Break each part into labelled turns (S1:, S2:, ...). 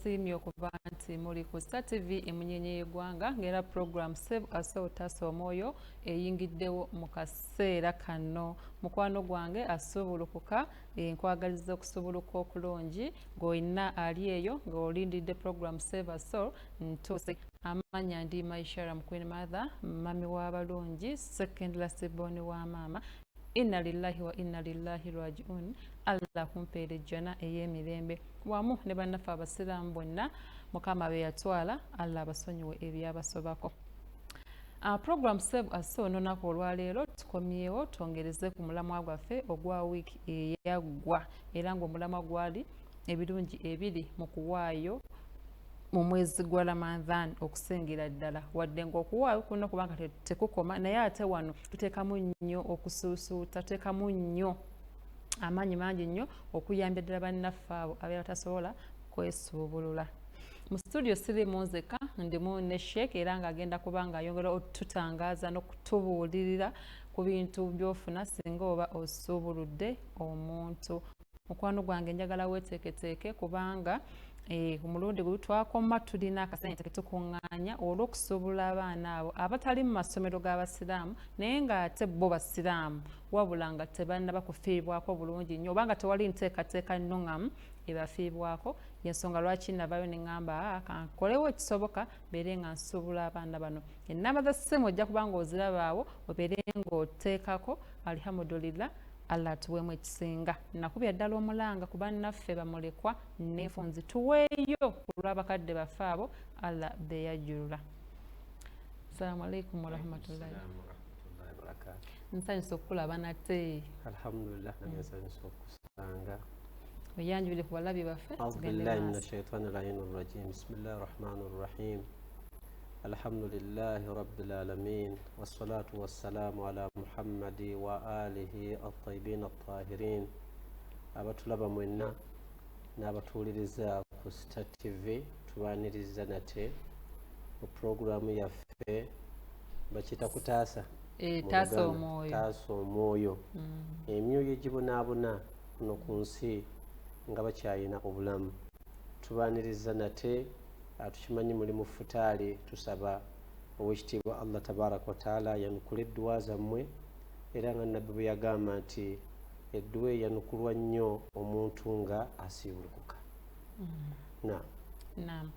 S1: Tusiimye okuba nti muli ku Star TV emunyenye y'eggwanga, ng'era program Save a Soul, Taasa Omwoyo eyingiddewo mu kaseera kano. Mukwano gwange asuubulukuka, nkwagaliza okusubuluka okulungi ng'olina ali eyo ng'olindiridde program Save a Soul. Ntuuse, amanya ndi Maishara Queen Mother, mami w'abalungi, second last born wa maama. Inna lillahi wa inna lillahi rajiun. Allah kumpeera ejjana ey'emirembe wamu ne bannaffe abasiraamu bonna Mukama be yatwala. Allah abasonyiwe ebyabasobako. Program Save a Soul n'olunaku olwaleero tukomyewo twongereze ku mulamwa gwaffe ogwa wiiki eyaggwa, era ng'omulamwa gwali ebirungi ebiri mu kuwaayo mu mwezi gwa Ramadhan okusingira ddala. Wadde ng'okuwaayo kuno kubanga tekukoma, naye ate wano tuteekamu nnyo okusuusuuta, tuteekamu nnyo amaanyi mangi nnyo okuyambya ddala bannaffe abo abeera batasobola kwesuubulula. Mu studio sirimu nzeka, ndimu ne Sheek, era ng'agenda kuba ng'ayongera otutangaaza n'okutubuulirira ku bintu by'ofuna singa oba osuubuludde omuntu. Mukwano gwange, njagala weeteeketeeke kubanga omulundi guli twakoma tulina akasente ketukuŋŋaanya olw'okusuubula abaana abo abatali mu masomero g'abasiraamu, naye ng'ate bo basiraamu, wabula nga tebannaba kufiibwako bulungi nnyo oba nga tewali nteekateeka nnuŋŋamu ebafiibwako. Yensonga lwaki navayo ne ŋŋamba, kankolewo ekisoboka mbeere nga nsuubula abaana bano. Ennamba z'essimu ojja kuba ng'ozirabaawo, obeere ng'oteekako. Alhamdulillah, Allah atuweemu ekisinga. Nakubya ddala omulanga ku bannaffe bamulekwa n'enfunzi, tuweeyo ku lw'abakadde baffe abo Allah beyajjulula. Assalamu alaikum warahmatullahi. Nsanyusa okukulaba nate.
S2: Alhamdulillah, nange nsanyusa okusanga.
S1: Oyanjulire ku balabi baffe.
S2: Audhu billahi min ashaitani laini rajim. Bismillahi rahmani rahim. Alhamdulillahi rabbil alamin, wassalatu wassalamu ala Muhammadi wa alihi atayibin atahirin. Abatulaba mwenna n'abatuwuliriza ku Star TV, tubaniriza nate mu puroguramu yaffe bakiyita kutaasa. Mu
S1: Taasa
S2: Luganda,
S1: omwoyo.
S2: Taasa omwoyo. Emyoyo egibonaabona kuno ku nsi nga bakyalina obulamu, tubaniriza nate. Tukimanyi muli mu futaali. Tusaba Owekitiibwa Allah tabaraka wataala yanukule edduwa zammwe, era nga Nabbi bwe yagamba nti edduwa eyanukulwa nnyo omuntu nga asiibulukuka na
S1: Naam.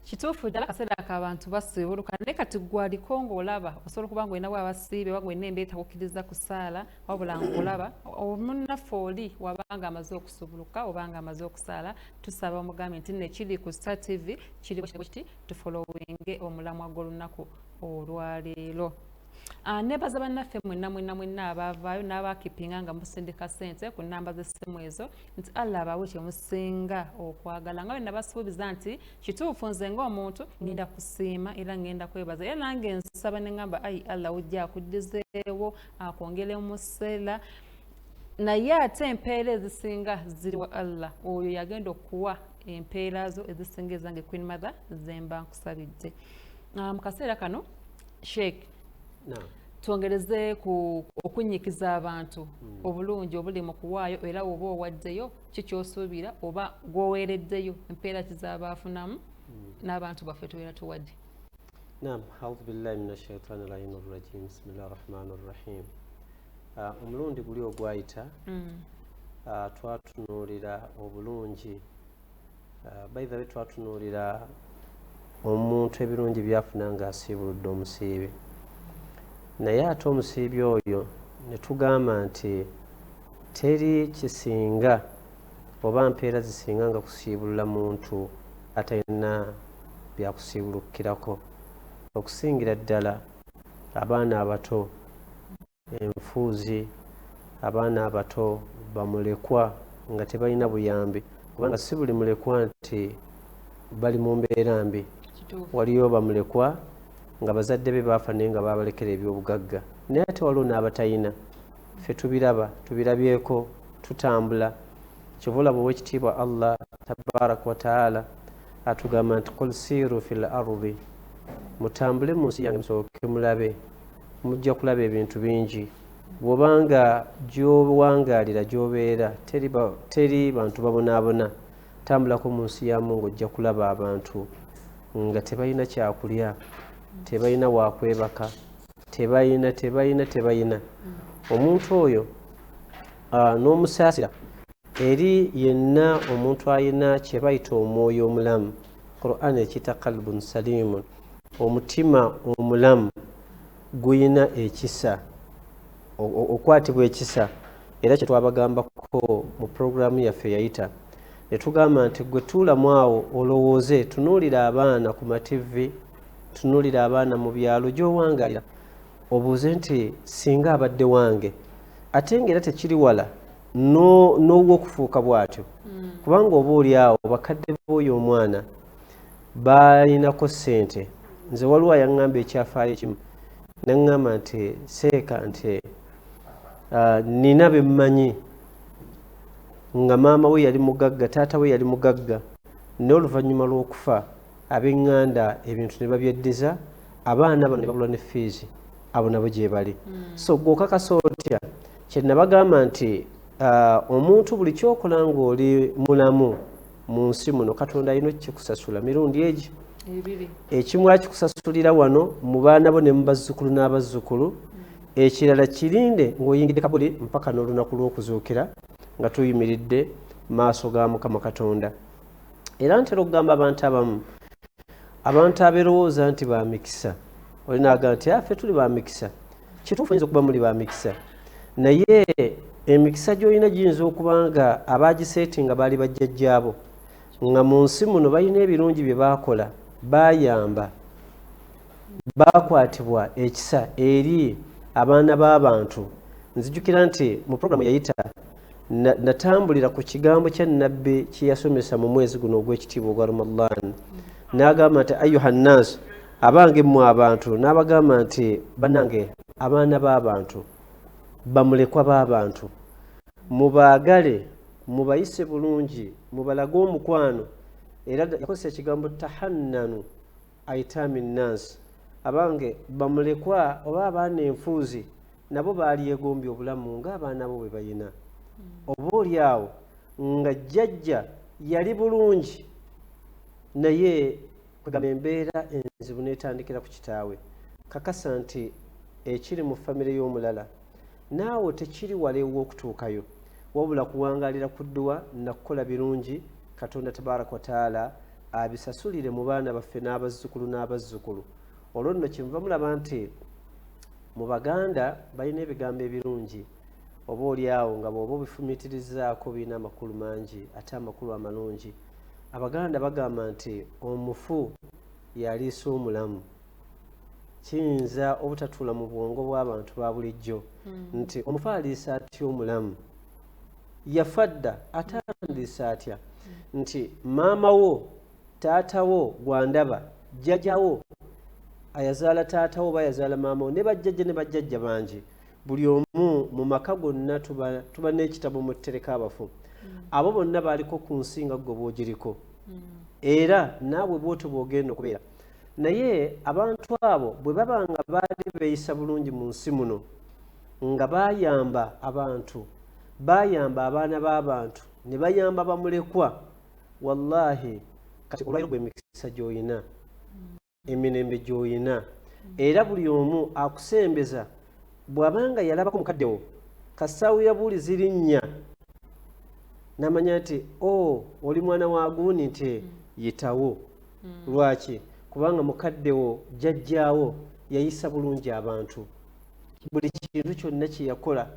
S1: Kituufu ddala, akaseera k'abantu basiibuluka, naye kati gwaliko ng'olaba osobola okuba nga olina bwabasiibe oba ng'olina embeera etakukkiriza kusaala, wabula ng'olaba omunnaffe oli wabanga amaze okusubuluka oba nga amaze okusaala, tusaba omugambe nti nno ekiri ku Star TV kiri kiti, tufolowinge omulamwa gw'olunaku olwaleero. Nebaza bannaffe mwenna mwenna mwenna abaavaayo n'abakipinga nga musindika ssente ku nnamba z'essimu ezo, nti Allah abawe kyemusinga okwagala. Nga bwe nabasuubiza nti kituufu, nze ng'omuntu ngenda kusiima era ngenda kwebaza, era nange nsaba ne ŋŋamba, ayi Allah, ojja akuddizeewo akwongere museera, naye ate empeera ezisinga ziri wa Allah. Oyo yagenda okuwa empeera zo ezisinga ezange Queen Mother zemba nkusabidde. Mu kaseera kano, Sheikh, twongereze ku okunyikiza abantu obulungi obuli mu kuwaayo, era oba owaddeyo kikyosuubira oba gwoweereddeyo empeera kizaaba afunamu n'abantu baffe tubeera tuwadde.
S2: Nam, audhu billahi min ashaitani laini rajim. Bismillahi rahmani rahim. Omulundi guli ogwayita twatunuulira obulungi, by the way, twatunuulira omuntu ebirungi byafuna ng'asiibuludde omusiibi, naye ate omusiibi oyo ne tugamba nti teri kisinga oba mpeera zisinga nga kusiibulula muntu atalina byakusiibulukirako, okusingira ddala abaana abato, enfuuzi, abaana abato bamulekwa nga tebalina buyambi, kubanga si buli mulekwa nti bali mu mbeera mbi. Waliyo bamulekwa nga bazadde be baafa naye nga babalekera ebyobugagga, naye ate waliwo n'abatayina. Ffe tubiraba, tubirabyeko, tutambula. Kyova olaba Owekitiibwa Allah tabaraka wataala atugamba nti qul siiru fi l ardi, mutambule mu nsi yange musooke mulabe, mujja kulaba ebintu bingi. Bw'obanga gy'owangaalira, gy'obeera teri bantu babonaabona, Tambulako mu nsi ya Mungu, ojja kulaba abantu nga tebalina kyakulya, tebalina wakwebaka, tebalina tebalina tebalina. Omuntu oyo n'omusaasira eri yenna omuntu alina kye bayita omwoyo omulamu. Quran ekiyita qalbun salimun, omutima omulamu guyina ekisa, okwatibwa ekisa. Era kye twabagambako mu puroguramu yaffe yayita, ne tugamba nti gwe tuulamu awo olowooze, tunuulira abaana ku mativi, tunuulira abaana mu byalo gy'owangalira, obuuze nti singa abadde wange. Ate nga era tekiri wala n'ow'okufuuka bw'atyo, kubanga oba oli awo bakadde b'oyo omwana balinako ssente. Nze waliwo ayaŋŋamba ekyafaayo ekimu, naŋŋamba nti seeka nti nina be mmanyi nga maama we yali mugagga, taata we yali mugagga, naye oluvannyuma lw'okufa ab'eŋŋanda ebintu ne babyeddiza, abaana bano ne babulwa ne fiizi, abo nabo gye bali. So gw'okakasa otya? Kye nabagamba nti omuntu buli kyokola ng'oli mulamu mu nsi muno, Katonda alina okukikusasula mirundi egi ekimu akikusasulira wano mu baana bo ne mu bazzukulu n'abazzukulu, ekirala kirinde ng'oyingidde kabuli mpaka n'olunaku lw'okuzuukira nga tuyimiridde maaso ga Mukama Katonda. Era ntera okugamba abantu abamu, abantu aberowooza nti ba mikisa, olinaga nti affe tuli ba mikisa. Kituufu, oyinza okuba muli ba mikisa, naye emikisa gy'olina giyinza okuba nga abagiseeti nga baali bajjajjaabo nga mu nsi muno balina ebirungi bye baakola, bayamba, bakwatibwa ekisa eri abaana b'abantu. Nzijukira nti mu puroguramu yayita natambulira ku kigambo kya Nabbi kye yasomesa mu mwezi guno ogw'ekitiibwa ogwa Ramadan, n'agamba nti ayuha nnaasu, abange mmwe abantu, n'abagamba nti bannange abaana b'abantu, bamulekwa b'abantu, mubaagale, mubayise bulungi, mubalage omukwano. Era yakozesa ekigambo tahannanu aitami nnansi, abange bamulekwa oba abaana enfuuzi, nabo baalyegombye obulamu ng'abaana bo bwe bayina. Oba oli awo nga jjajja yali bulungi, naye kwegamba embeera enzibu n'etandikira ku kitaawe. Kakasa nti ekiri mu famire y'omulala naawe tekiri wala ew'okutuukayo, wabula kuwangaalira ku dduwa nakukola birungi, Katonda tabaraka wataala abisasulire mu baana baffe n'abazzukulu n'abazzukulu. Olwo nno kyenva mulaba nti mu Baganda balina ebigambo ebirungi, oba oli awo nga bw'oba obifumiitirizaako birina amakulu mangi ate amakulu amalungi. Abaganda bagamba nti omufu yaliisa omulamu. Kiyinza obutatuula mu bwongo bw'abantu ba bulijjo nti omufu aliisa atya omulamu, yafa dda ate andiisa atya? Nti maama wo, taata wo gwandaba, jjajjawo ayazaala taata wo oba ayazaala maama wo, ne bajjajja ne bajjajja bangi, buli omu mu maka gonna tuba n'ekitabo mu ttereka abafu. Abo bonna baaliko ku nsi nga ggwe bw'ogiriko, era naawe bwotyo bw'ogenda okubeera. Naye abantu abo bwe baba nga baali beeyisa bulungi mu nsi muno, nga bayamba abantu, bayamba abaana b'abantu, ne bayamba bamulekwa, wallahi kati olwaliro gwe emikisa gy'oyina, emirembe gy'oyina, era buli omu akusembeza bw'abanga yalabako mukaddewo kasaawo yabuuliza linnya n'amanya nti o oh, oli mwana wa guuni, nti yitawo. Lwaki? Kubanga mukaddewo, jjajjaawo yayisa bulungi abantu, buli kintu kyonna kye yakola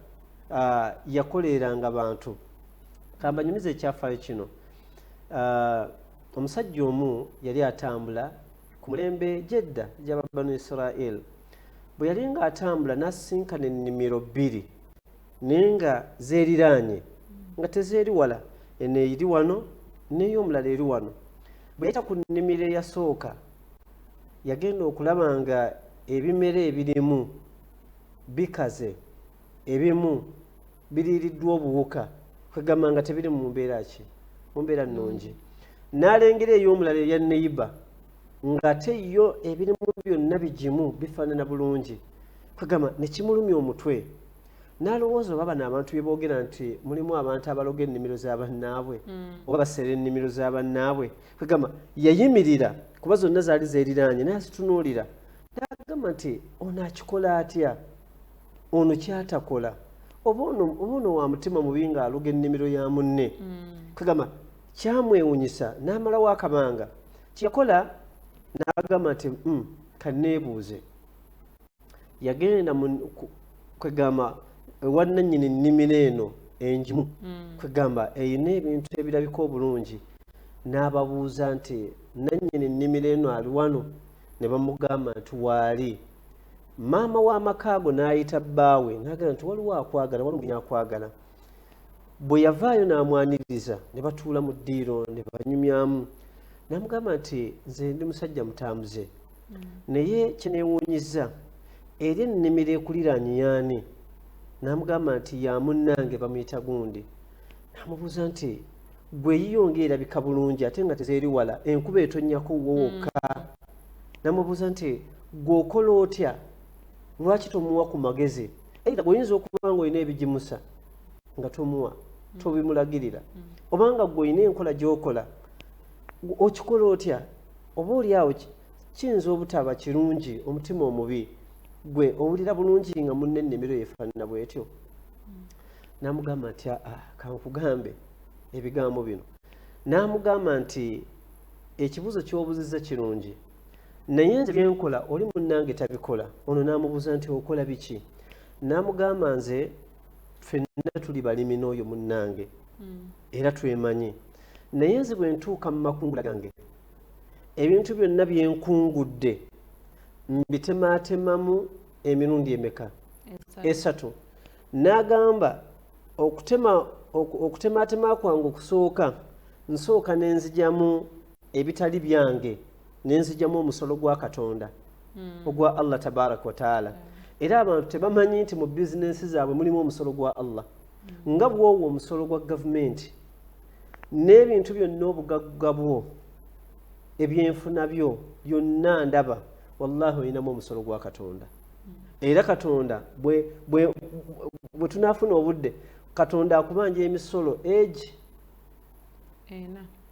S2: yakoleranga bantu. Kambanyumiza ekyafaayo kino. Omusajja omu yali atambula ku mulembe gyedda gy'Ababanu Israel. Bwe yali ng'atambula n'asisinkana ennimiro bbiri, naye nga zeeriraanye, nga tezeeri wala, eno eri wano n'ey'omulala eri wano. Bwe yayita ku nnimiro eyasooka, yagenda okulaba nga ebimera ebirimu bikaze, ebimu biriiriddwa obuwuka, kwegamba nga tebiri mu mbeera ki, mu mbeera nnungi. N'alengera ey'omulala eya neyiba, ng'ate yo ebirimu byonna bigimu, bifaanana bulungi, kwegamba ne kimulumya omutwe. N'alowooza oba bano abantu bye boogera nti mulimu abantu abaloga ennimiro za bannaabwe oba baseera ennimiro za bannaabwe. Kwegamba yayimirira kuba zonna zaali zeeriraanye, n'azitunuulira n'agamba nti ono akikola atya, ono kyatakola, oba ono wa mutima mubi ng'aloga ennimiro ya munne. Kwegamba kyamwewunyisa n'amalawo akabanga. Kyeyakola n'agamba nti kanneebuuze. Yagenda kwegamba ewa nnannyini nnimiro eno enjimu, kwegamba erina ebintu ebirabika obulungi, n'ababuuza nti nnannyini nnimiro eno ali wano? Ne bamugamba nti waali. Maama w'amaka ago n'ayita bbaawe n'agamba nti waliwo akwagala, waliwo omugenyi akwagala. Bwe yavaayo n'amwaniriza ne batuula mu ddiiro ne banyumyamu, n'amugamba nti nze ndi musajja mutambuze, naye kyeneewuunyizza eri ennimiro ekuliraanye yaani? N'amugamba nti ya munnange bamuyita gundi. N'amubuuza nti gwe yiyo ng'erabika bulungi ate nga tezeeri wala, enkuba etonnyako wo wokka. N'amubuuza nti gwe okola otya, lwaki tomuwa ku magezi? Either gwe oyinza okuba ng'olina ebigimusa nga tomuwa, tobimulagirira, obanga gwe olina enkola gy'okola, okikola otya? Oba oli awo kiyinza obutaba kirungi, omutima omubi, gwe owulira bulungi nga munne ennimiro yeefaanana bw'etyo. N'amugamba nti aa, kankugambe ebigambo bino. N'amugamba nti ekibuuzo ky'obuuzizza kirungi, naye nze byenkola oli munnange tabikola. Ono n'amubuuza nti okola biki? N'amugamba nze ffenna tuli balimi n'oyo munnange era twemanyi, naye nze bwe ntuuka mu makungula gange ebintu byonna byenkungudde mbitemaatemamu emirundi emeka? Esatu. N'agamba okutemaatema kwange okusooka, nsooka nenzigyamu ebitali byange, nenzigyamu omusolo gwa Katonda ogwa Allah tabaraka wataala. Era abantu tebamanyi nti mu bizinensi zaabwe mulimu omusolo gwa Allah, nga bw'owa omusolo gwa gavumenti n'ebintu byonna, obugagga bwo, ebyenfuna byo byonna, ndaba wallahi olinamu omusolo gwa Katonda. Era Katonda bwe tunaafuna obudde, Katonda akubanja emisolo egi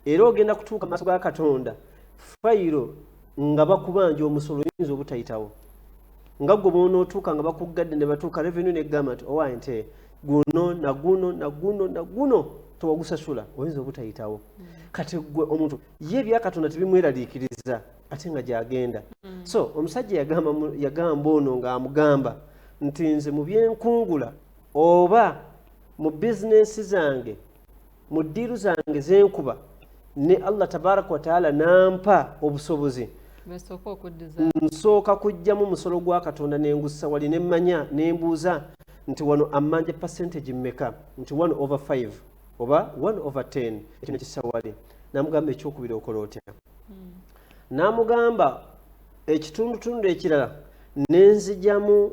S2: era ogenda kutuuka maaso ga Katonda fayiro nga bakubanja omusolo, oyinza obutayitawo. Nga gwe bwonootuuka nga bakuggadde ne batuuka revenue negamba nti owa nte guno na guno na guno na guno tewagusasula, oyinza obutayitawo. Kati gwe omuntu ye ebyakatonda tebimweraliikiriza ate nga gyagenda. So omusajja yagamba ono ng'amugamba nti nze mu byenkungula oba mu bizinensi zange, mu ddiiru zange zenkuba ne Allah tabaraka wataala nampa obusobozi, nsooka kujjamu musolo gwa Katonda nengussa wali, nemmanya nembuuza nti wano ammanja percentage mmeka, nti 1 over 5 oba 1 over 10, ekyo nekissa wali. Namugamba ekyokubiri okola otya? Namugamba ekitundutundu ekirala nenzigyamu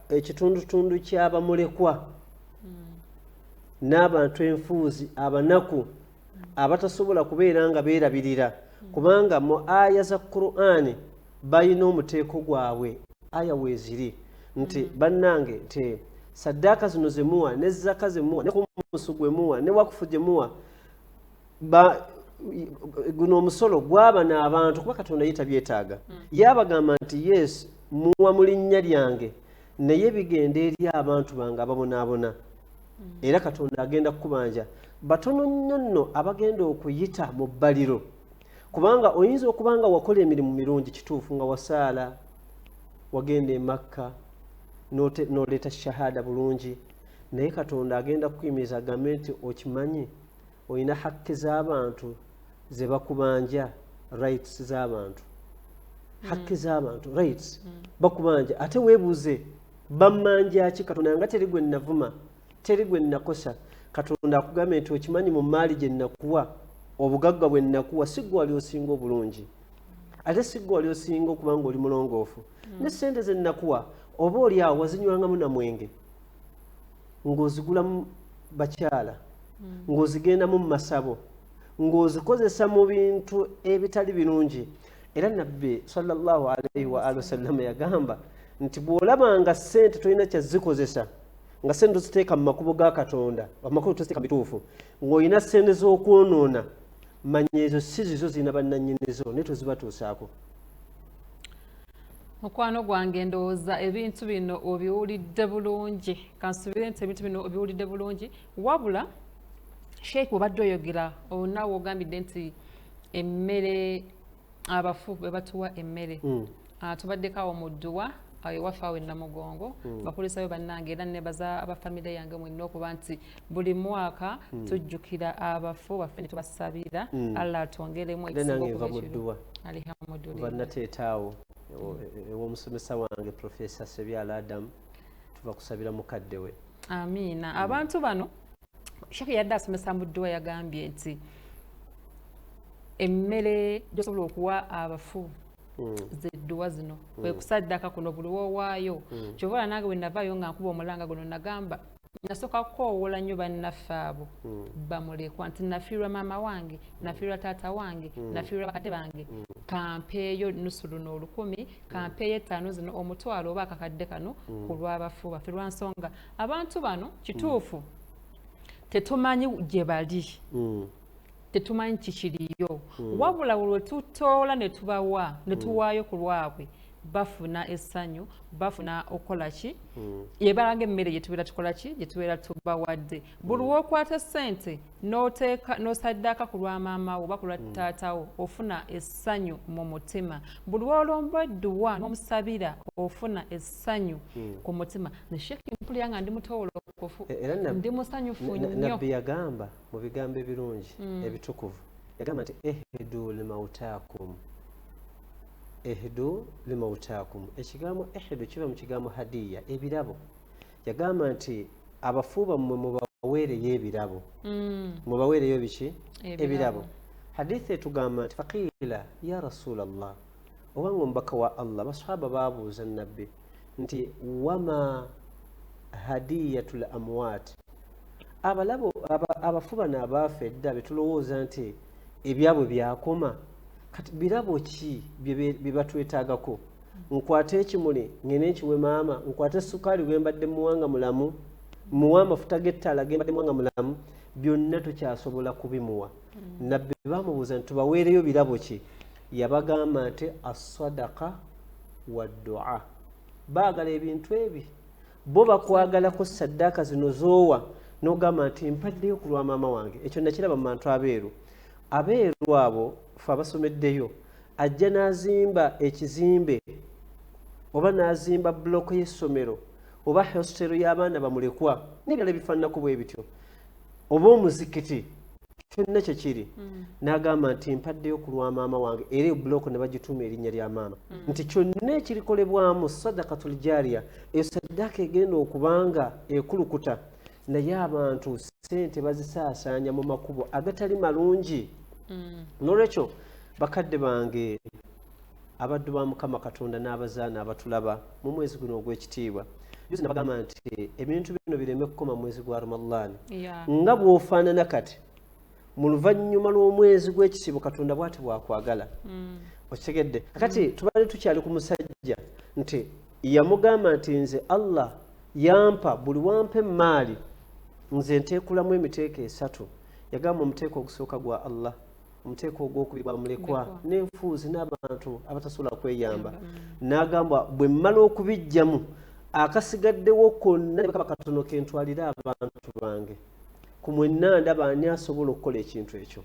S2: ekitundutundu kyabamulekwa n'abantu enfuuzi, abanaku abatasobola kubeera nga beerabirira, kubanga mu aya za Qur'ani balina omuteeko gwabwe, aya weeziri nti bannange nti saddaaka zino zemuwa ne zaka zemuwa ne kumusu gwe muwa ne wakufu gyemuwa, guno omusolo gwabano abantu, kuba Katonda ye tabyetaaga. Yabagamba nti yes, muwa mu linnya lyange, naye bigenda eri abantu bange ababonaabona. Era Katonda agenda kukubanja. Batono nnyo nno abagenda okuyita mu bbaliro, kubanga oyinza okuba nga wakola emirimu mirungi, kituufu, nga wasaala, wagenda e Makka, n'oleeta shahada bulungi, naye Katonda agenda kukuyimiriza agambe nti okimanyi olina hakki z'abantu ze bakubanja, rights z'abantu, hakki z'abantu, rights bakubanja. Ate weebuuze bammanja ki Katonda nga teri gwe navuma, teri gwe nakosa? Katonda akugambye nti okimanyi mu maali gye nakuwa, obugagga bwe nakuwa, si gwe wali osinga obulungi, ate si gwe wali osinga okuba nga oli mulongoofu. Ne sente ze nakuwa oba oli awo wazinywangamu namwenge, ng'ozigulamu bakyala, ng'ozigendamu mu masabo, ng'ozikozesa mu bintu ebitali birungi. Era Nabbi sallallahu alaihi wa alihi wasallama yagamba Nti bw'olabanga ssente tolina kyazikozesa, nga ssente toziteeka mu makubo ga Katonda, amakubo toziteeka bituufu, ng'olina ssente z'okwonoona, manya ezo si zizo, zirina bannannyinizo, naye tozibatuusaako.
S1: Mukwano gwange, ndowooza ebintu bino obiwulidde bulungi. Kansubire nti ebintu bino obiwulidde bulungi. Wabula Sheikh, obadde oyogera naawe, ogambidde nti emmere, abafu bwe batuwa emmere. Tubaddeko awo mu dduwa awo ewaffe awo enamugongo. Bakulisayo bannange, era nebaza abafamire yange mwenna okuba nti buli mwaka tujjukira abafu baffe ne tubasabira Allah atwongeremu.
S2: Era nange nva mu dduwa, nva nateetaawo ew'omusomesa wange Profesa Sebyala Adamu, tuva kusabira mukadde we.
S1: Amiina. Abantu bano, Sheikh yadde asomesa mu dduwa, yagambye nti emmere gyosobola okuwa abafu zedduwa zino, kwe kusaddaka kuno buli woowaayo. Kyova nange bwe navaayo nga nkuba omulanga guno, nagamba nasooka kukowoola nnyo bannaffe abo bamulekwa nti nafiirwa maama wange, nafiirwa taata wange, nafiirwa bakadde bange, kampeeyo nusu luno 1000, kampeeyo 5 zino, 500 oba akakadde kano ku lw'abafu baffe, lwansonga abantu bano kituufu tetumanyi gye bali, tetumanyi kikiriyo. Wabula lwe tutoola ne tubawa ne tuwaayo ku lwabwe, bafuna essanyu, bafuna okukola ki, yebalanga emmere gye tubeera tukola ki, gye tubeera tubawadde. Buli lwokwata ssente n'oteeka n'osaddaaka ku lwa maama wo oba ku lwa taata wo, ofuna essanyu mu mutima. Buli lwolomba edduwa n'omusabira, ofuna essanyu ku mutima. Ne Sheikh, mpulira nga ndi mutowolokofu,
S2: Era
S1: ndi musanyufu nnyo.
S2: Nabbi yagamba mu bigambo ebirungi ebitukuvu, yagamba nti ehdu limautaakum, ehdu limautaakum. Ekigambo ehdu kiva mu kigambo hadiya, ebirabo. Yagamba nti abafu bammwe mubaweereyo ebirabo. Mubaweereyo biki?
S1: Ebirabo.
S2: Ebirabo. Hadithi etugamba nti faqiila ya rasulallah, obanga omubaka wa Allah, basahaba babuuza Nabbi nti wama hadiyatu l amwat, abalabo abafu bano abaafa edda betulowooza nti ebyabwe byakoma, kati birabo ki bye batwetaagako? Nkwate ekimuli ngene nkiwe maama, nkwate sukaali gwe mbadde muwanga mulamu, muwe amafuta g'ettaala ge mbadde muwanga mulamu, byonna tukyasobola kubimuwa? Nabbi bamubuuza nti tubaweereyo birabo ki? Yabagamba nti assadaka waddua. Baagala ebintu ebi, bo bakwagalako saddaaka zino zoowa n'ogamba nti mpaddeyo ku lwa maama wange. Ekyo nakiraba mu bantu abeeru. Abeeru abo fe abasomeddeyo, ajja n'azimba ekizimbe oba n'azimba buloko y'essomero oba hositero y'abaana bamulekwa n'ebirala ebifaananako bwe bityo, oba omuzikiti, kyonna kyekiri, n'agamba nti mpaddeyo ku lwa maama wange, era ebuloko ne bagituuma erinnya lya maama, nti kyonna ekirikolebwamu sadakatul jariya, eyo saddaaka egenda okubanga ekulukuta. Naye abantu sente bazisaasaanya mu makubo agatali malungi. Nolwekyo bakadde bange, abaddu ba Mukama Katonda n'abazaana abatulaba mu mwezi guno ogw'ekitiibwa, juzi nabagamba nti ebintu bino bireme kukoma mu mwezi gwa Ramadaani. Nga bw'ofaanana kati mu luvannyuma lw'omwezi gw'ekisiibo, Katonda bw'ati bwakwagala. Okitegedde? Kati tubadde tukyali ku musajja nti yamugamba nti nze Allah yampa, buli wampa emaali nze nteekulamu emiteeko esatu. Yagamba omuteeko ogusooka gwa Allah, omuteeko ogwokubiri gwa mulekwa
S1: Mulekwa.
S2: n'enfuuzi n'abantu abatasobola kweyamba. N'agamba bwe mmala okubijjamu, akasigaddewo konna ne kaba katono kentwalire abantu bange. Ku mwenna ndaba ani asobola okukola ekintu ekyo?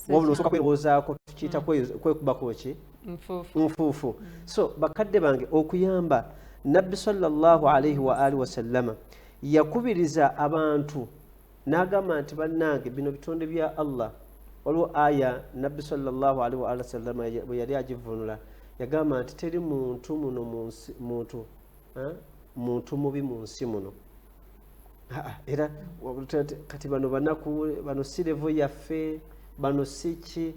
S2: Wabula osooka kwerowoozaako, tukiyita kwekubako ki?
S1: Nfuufu.
S2: Nfuufu. So bakadde bange, okuyamba, Nabbi sallallahu alaihi wa alihi wasallama yakubiriza abantu n'agamba nti bannange, bino bitonde bya Allah. Waliwo aya Nabbi sallallahu alaihi wa alihi wasallama bwe yali agivunula, yagamba nti teri muntu muno mu nsi, muntu, eh, muntu mubi mu nsi muno. Ah, era kati bano banaku, bano si level yaffe, bano si ki.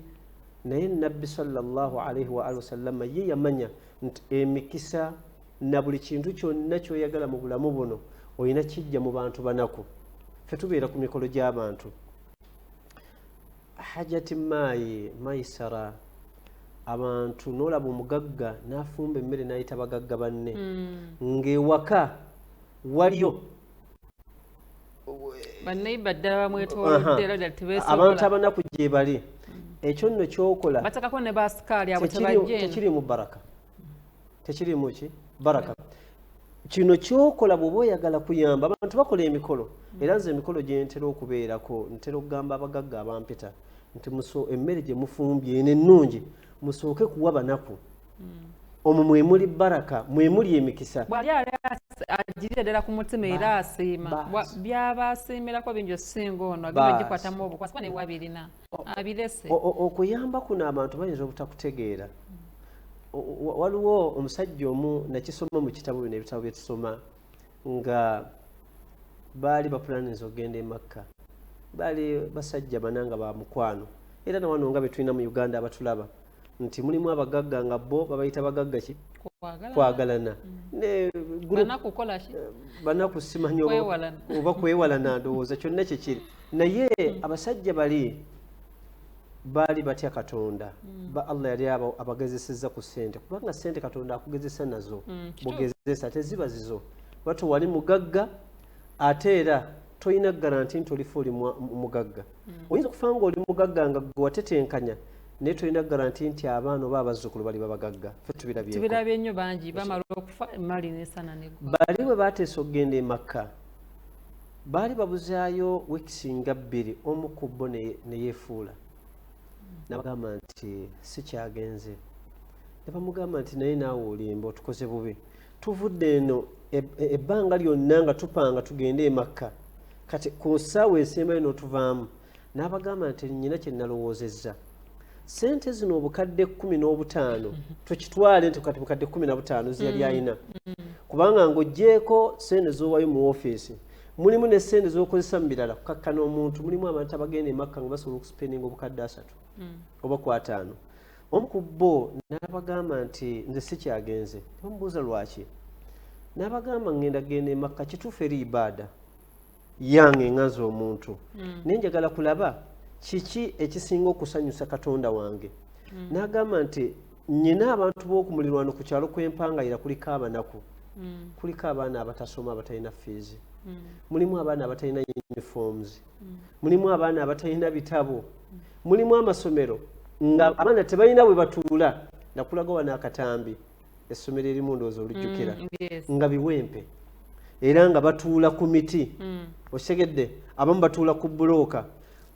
S2: Naye Nabbi sallallahu alaihi wa alihi wasallama ye yamanya nti emikisa na buli kintu kyonna kyoyagala mu bulamu buno olina kijja mu bantu banaku. Ffe tubeera ku mikolo gy'abantu. Hajati maayi Maisara. Abantu n'olaba omugagga n'afumba emmere n'ayita bagagga banne, ng'ewaka waliyo
S1: Banneiba ddala bamwetoolodde era ddala tebeesobola.
S2: Abantu abanaku gye bali. Ekyo nno kyokola
S1: Batakako ne basikaali abo tebajja eno.
S2: Tekirimu baraka, tekirimu ki baraka. Kino kyokola bw'oba oyagala kuyamba abantu, bakola emikolo. Era nze emikolo gye ntera okubeerako, ntera okugamba abagagga abampita nti emmere gye mufumbye eno ennungi, musooke kuwa banaku. Omwo mwe muli baraka, mwe muli emikisa.
S1: Bw'ali ali agirira ddala ku mutima era asiima. Byaba asiimirako bingi osinga ono agenda ogikwatamu obukwasi kuba ne wabirina abirese.
S2: Okuyamba kuno abantu bayinza obutakutegeera. Waliwo omusajja omu, nakisoma mu kitabo, bino ebitabo bye tusoma, nga baali bapulaninza okugenda e Makka. Baali basajja bana nga ba mukwano, era nawano nga betulina mu Uganda abatulaba nti mulimu abagagga nga bo babayita bagagga ki?
S1: Kwagalana.
S2: Kwagalana ne group.
S1: Banaku kukola ki?
S2: Banaku simanyi
S1: Kwewalana.
S2: Oba kwewalana, ndowooza kyonna kyekiri. Naye abasajja bali baali batya Katonda. Ba Allah yali abagezesezza ku ssente, kubanga ssente Katonda akugezesa nazo. Bugezesa, teziba zizo. Bato wali mugagga, ate era tolina guarantee nti olifa oli mugagga. Oyinza okufa nga oli mugagga nga gwe watetenkanya, naye tolina guarantee nti abaana oba abazzukulu bali babagagga. Ffe tubirabyeko.
S1: Tubirabye nnyo, bangi bamala okufa emali nesana neggwa.
S2: Bali bwe bateesa okugenda e Makka, baali babuzaayo weeks nga 2, omu ku bo ne yeefuula nabagamba nti sikyagenze. Ne bamugamba nti naye naawe olimba, otukoze bubi, tuvudde eno ebbanga lyonna nga tupanga tugende e Makka, kati ku ssaawa esembayo n'otuvaamu. N'abagamba nti nyina kye nalowoozezza, sente zino obukadde 15, tukitwale nti kati bukadde 15 zeyali ayina, kubanga ng'oggyeeko sente z'owayo mu ofiisi, mulimu ne sente z'okozesa mu birala kukakkana omuntu. Mulimu abantu abagenda e Makka nga basobola okusipendinga obukadde 30 oba ku 50. Omu ku bo n'abagamba nti nze sikyagenze. Bamubuuza lwaki, n'abagamba ngenda genda e Makka, kituufu eri ibaada yange nganze omuntu, naye njagala kulaba kiki ekisinga okusanyusa Katonda wange. N'agamba nti nyina abantu b'okumulirwano ku kyalo kwempangayira, kuliko abanaku, kuliko abaana abatasoma, abatalina fees, mulimu abaana abatalina uniforms, mulimu abaana abatalina bitabo, mulimu amasomero nga abaana tebalina bwe batuula. Nakulaga wano akatambi, essomero erimu, ndowooza olujjukira, nga biwempe era nga batuula ku miti. Okitegedde? Abamu batuula ku bulooka.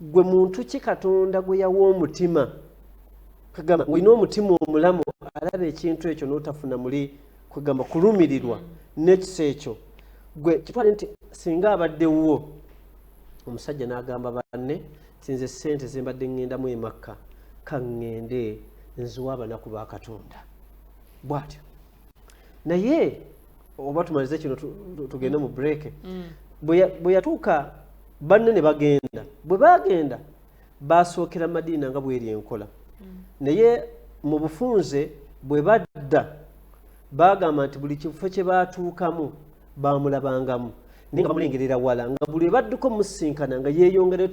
S2: Gwe muntu ki Katonda gwe yawa omutima, kagamba olina omutima omulamu alaba ekintu ekyo n'otafuna muli kwegamba kulumirirwa n'ekisa ekyo? Gwe kitwale nti singa abadde wuwo. Omusajja n'agamba banne ti nze sente zembadde ŋŋendamu e Makka, kaŋŋende nziwa abanaku ba Katonda. Bw'atyo. Naye oba tumalize kino tugende mu break. Bwe yatuuka, banne ne bagenda. Bwe bagenda, basookera Madiina nga bweri enkola, naye mu bufunze bwe badda bagamba nti buli kifo kye batuukamu bamulabangamu, naye nga bamulengerera wala, nga buli lwe badduka omusinkana nga yeeyongerayo,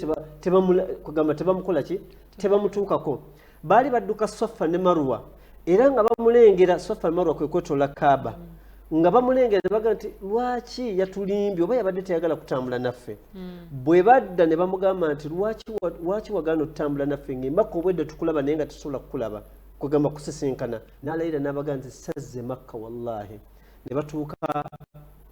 S2: kugamba tebamukola ki, tebamutuukako. Baali badduka Sofa ne Maruwa, era nga bamulengera. Sofa ne Maruwa kwe kwetoola Kaaba, nga bamulengera, ne bagamba nti lwaki yatulimbye, oba yabadde teyagala kutambula naffe? Bwe badda ne bamugamba nti lwaki wagaana okutambula naffe ng'emakka obwedda tukulaba, naye nga tusobola kukulaba, kwegamba kusisinkana? N'alayira n'abagamba nti sazze Makka wallahi. Ne batuuka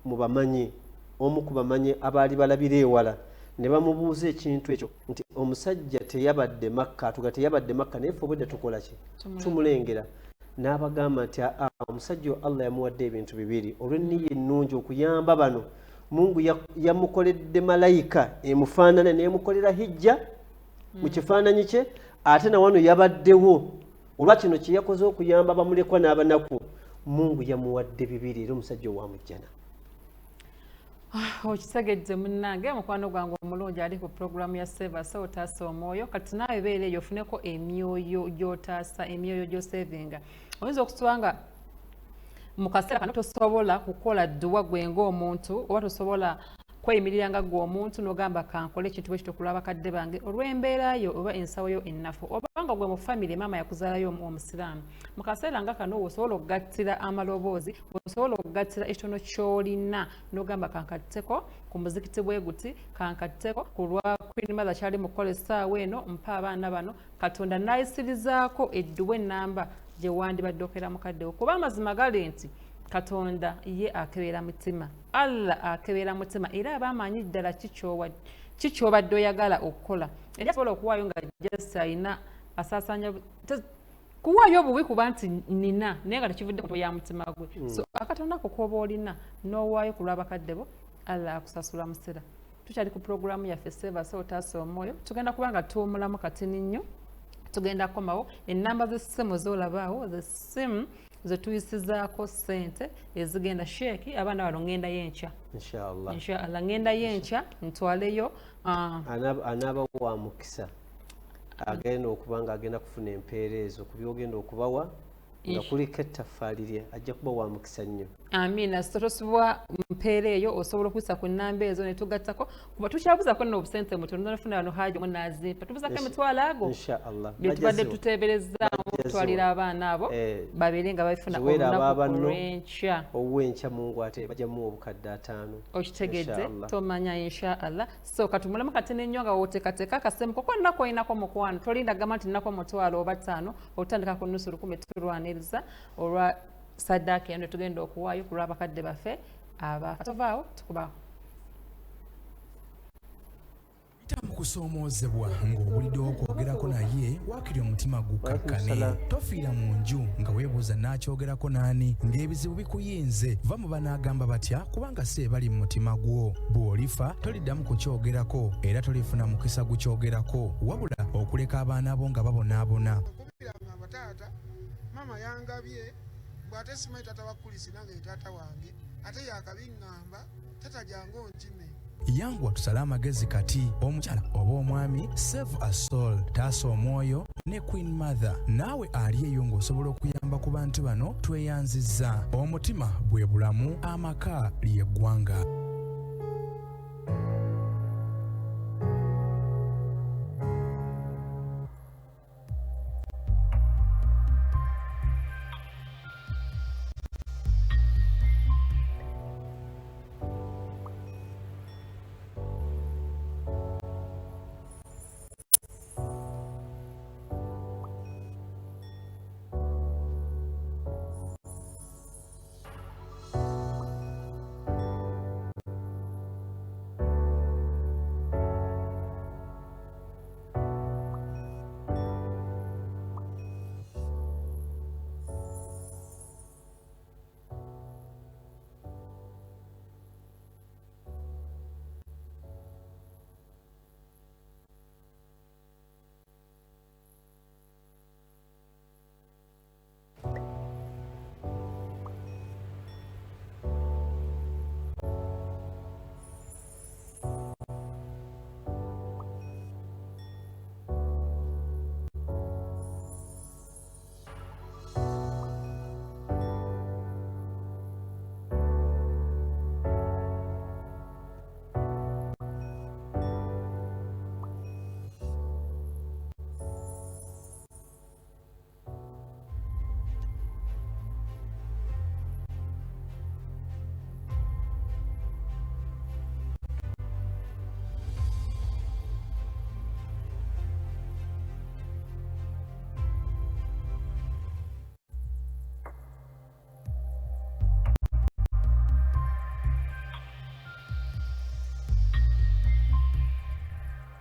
S2: mu bamanyi, omu ku bamanyi abaali balabira ewala, ne bamubuuza ekintu ekyo nti omusajja teyabadde Makka, atuga teyabadde Makka, naye ffe obwedda tukola ki? Tumulengera. N'abagamba nti aa, omusajja oyo Allah yamuwadde ebintu bibiri olw'enniya ennungi okuyamba bano. Mungu yamukoledde malayika emufaanana nemukolera hijja mu kifaananyi kye, ate nawano yabaddewo. Olwa kino kye yakoze okuyamba bamulekwa n'abanaku, Mungu yamuwadde bibiri, era omusajja owamujjana.
S1: Okitegedde munnange, mukwano gwange omulungi ali ku puroguramu ya Save a Soul, Taasa Omwoyo. Kati naawe beera eyo ofuneko emyoyo gy'otaasa, emyoyo gy'osevinga. Oyinza okutuba nga mu kaseera kano tosobola kukola dduwa gwe ng'omuntu, oba tosobola. Kweyimirira nga ggwe omuntu n'ogamba kankole ekintu bwe kityo ku lw'abakadde bange olw'embeera yo oba ensawo yo ennafu, oba nga gwe mu famire maama yakuzaalayo omu omusiraamu. Mu kaseera nga kano w'osobola okugattira amaloboozi, w'osobola okugattira ekitono ky'olina n'ogamba kankatteko ku muzikiti bwe guti, kankatteko ku lwa Queen Mother kyali mu kukola essaawa eno, mpa abaana bano, Katonda n'ayisirizaako edduwa ennamba gye wandibadde okera mukadde wo. Kuba amazima gali nti Katonda ye akebera mutima, Allah akebera mutima, era aba amanyi ddala ki ky'obadde oyagala okukola. Era asobola okuwaayo nga just alina asaasaanya kuwaayo obuwi kuba nti nina, naye nga tekivudde ku ya mutima gwe. So akatono ako k'oba olina n'owaayo ku lw'abakadde bo, Allah akusasula musera. Tukyali ku pulogulaamu yaffe Save a Soul Taasa Omwoyo. Tugenda kuba nga tuwumulamu katini nnyo, tugenda kukomawo. Ennamba z'essimu z'olabaawo z'essimu zetuyisizaako ssente ezigenda sheeki abaana bano. Ŋŋendayo enkya
S2: Inshallah.
S1: Inshallah ŋŋendayo enkya ntwaleyo
S2: Anaaba wa mukisa agenda okuba nga agenda kufuna empeera ezo ku byogenda okubawa nga kuliko ettaffaali lye, ajja kuba wa mukisa nnyo.
S1: Amiina. So tosubwa mpeera eyo, osobola okuyisa ku nnamba ezo netugattako, kuba tukyabuzako nno obusente mutono. Nafuna wano haji omu nazimpa, tubuzako emitwalo ago
S2: Inshallah.
S1: bye tubadde
S2: Bajja
S1: tuteeberezaamu
S2: Bajja
S1: okutwalira
S2: ziwa.
S1: abaana abo babeere nga babifuna
S2: Ziweera
S1: olunaku
S2: abaabanno.
S1: olw'enkya.
S2: Ow'enkya Mungu ate bajja muwa obukadde 50.
S1: Okitegedde?
S2: Inshallah.
S1: Tomanya, inshallah. So katumulemu katini nnyo nga woteekateeka akasemu koko nnaku olinako mukwano. Tolinda gamba nti nnako 500 oba 5, otandika ku nusu lukumi. Tulwaniriza olwa saddaaka eno tugenda okuwaayo ku lw'abakadde baffe abafa. Tovaawo, tukubaawo.
S3: Yita mu kusoomoozebwa ng'obuliddewo okwogerako naye, waakiri omutima gukkakkane.
S2: Waalaikum.
S3: Tofiira mu nju nga weebuuza n'akyogerako n'ani, ng'ebizibu bikuyinze. Va mu banaagamba batya, kubanga si ebali mu mutima gwo. Bw'olifa toliddamu kukyogerako era tolifuna mukisa gukyogerako, wabula okuleka abaana bo nga babonaabona.
S4: Kubira ngamba taata, maama yangabye bw'ate simanyi taata wa Kulisi, nange ye taata wange, ate yakabiŋŋamba taata jangu onkime.
S3: Yanguwa tusale amagezi kati, omukyala oba omwami. Save a Soul, taasa omwoyo ne Queen Mother. Naawe ali eyo ng'osobola okuyamba ku bantu bano, tweyanzizza. Omutima bwe bulamu, amaka ly'eggwanga.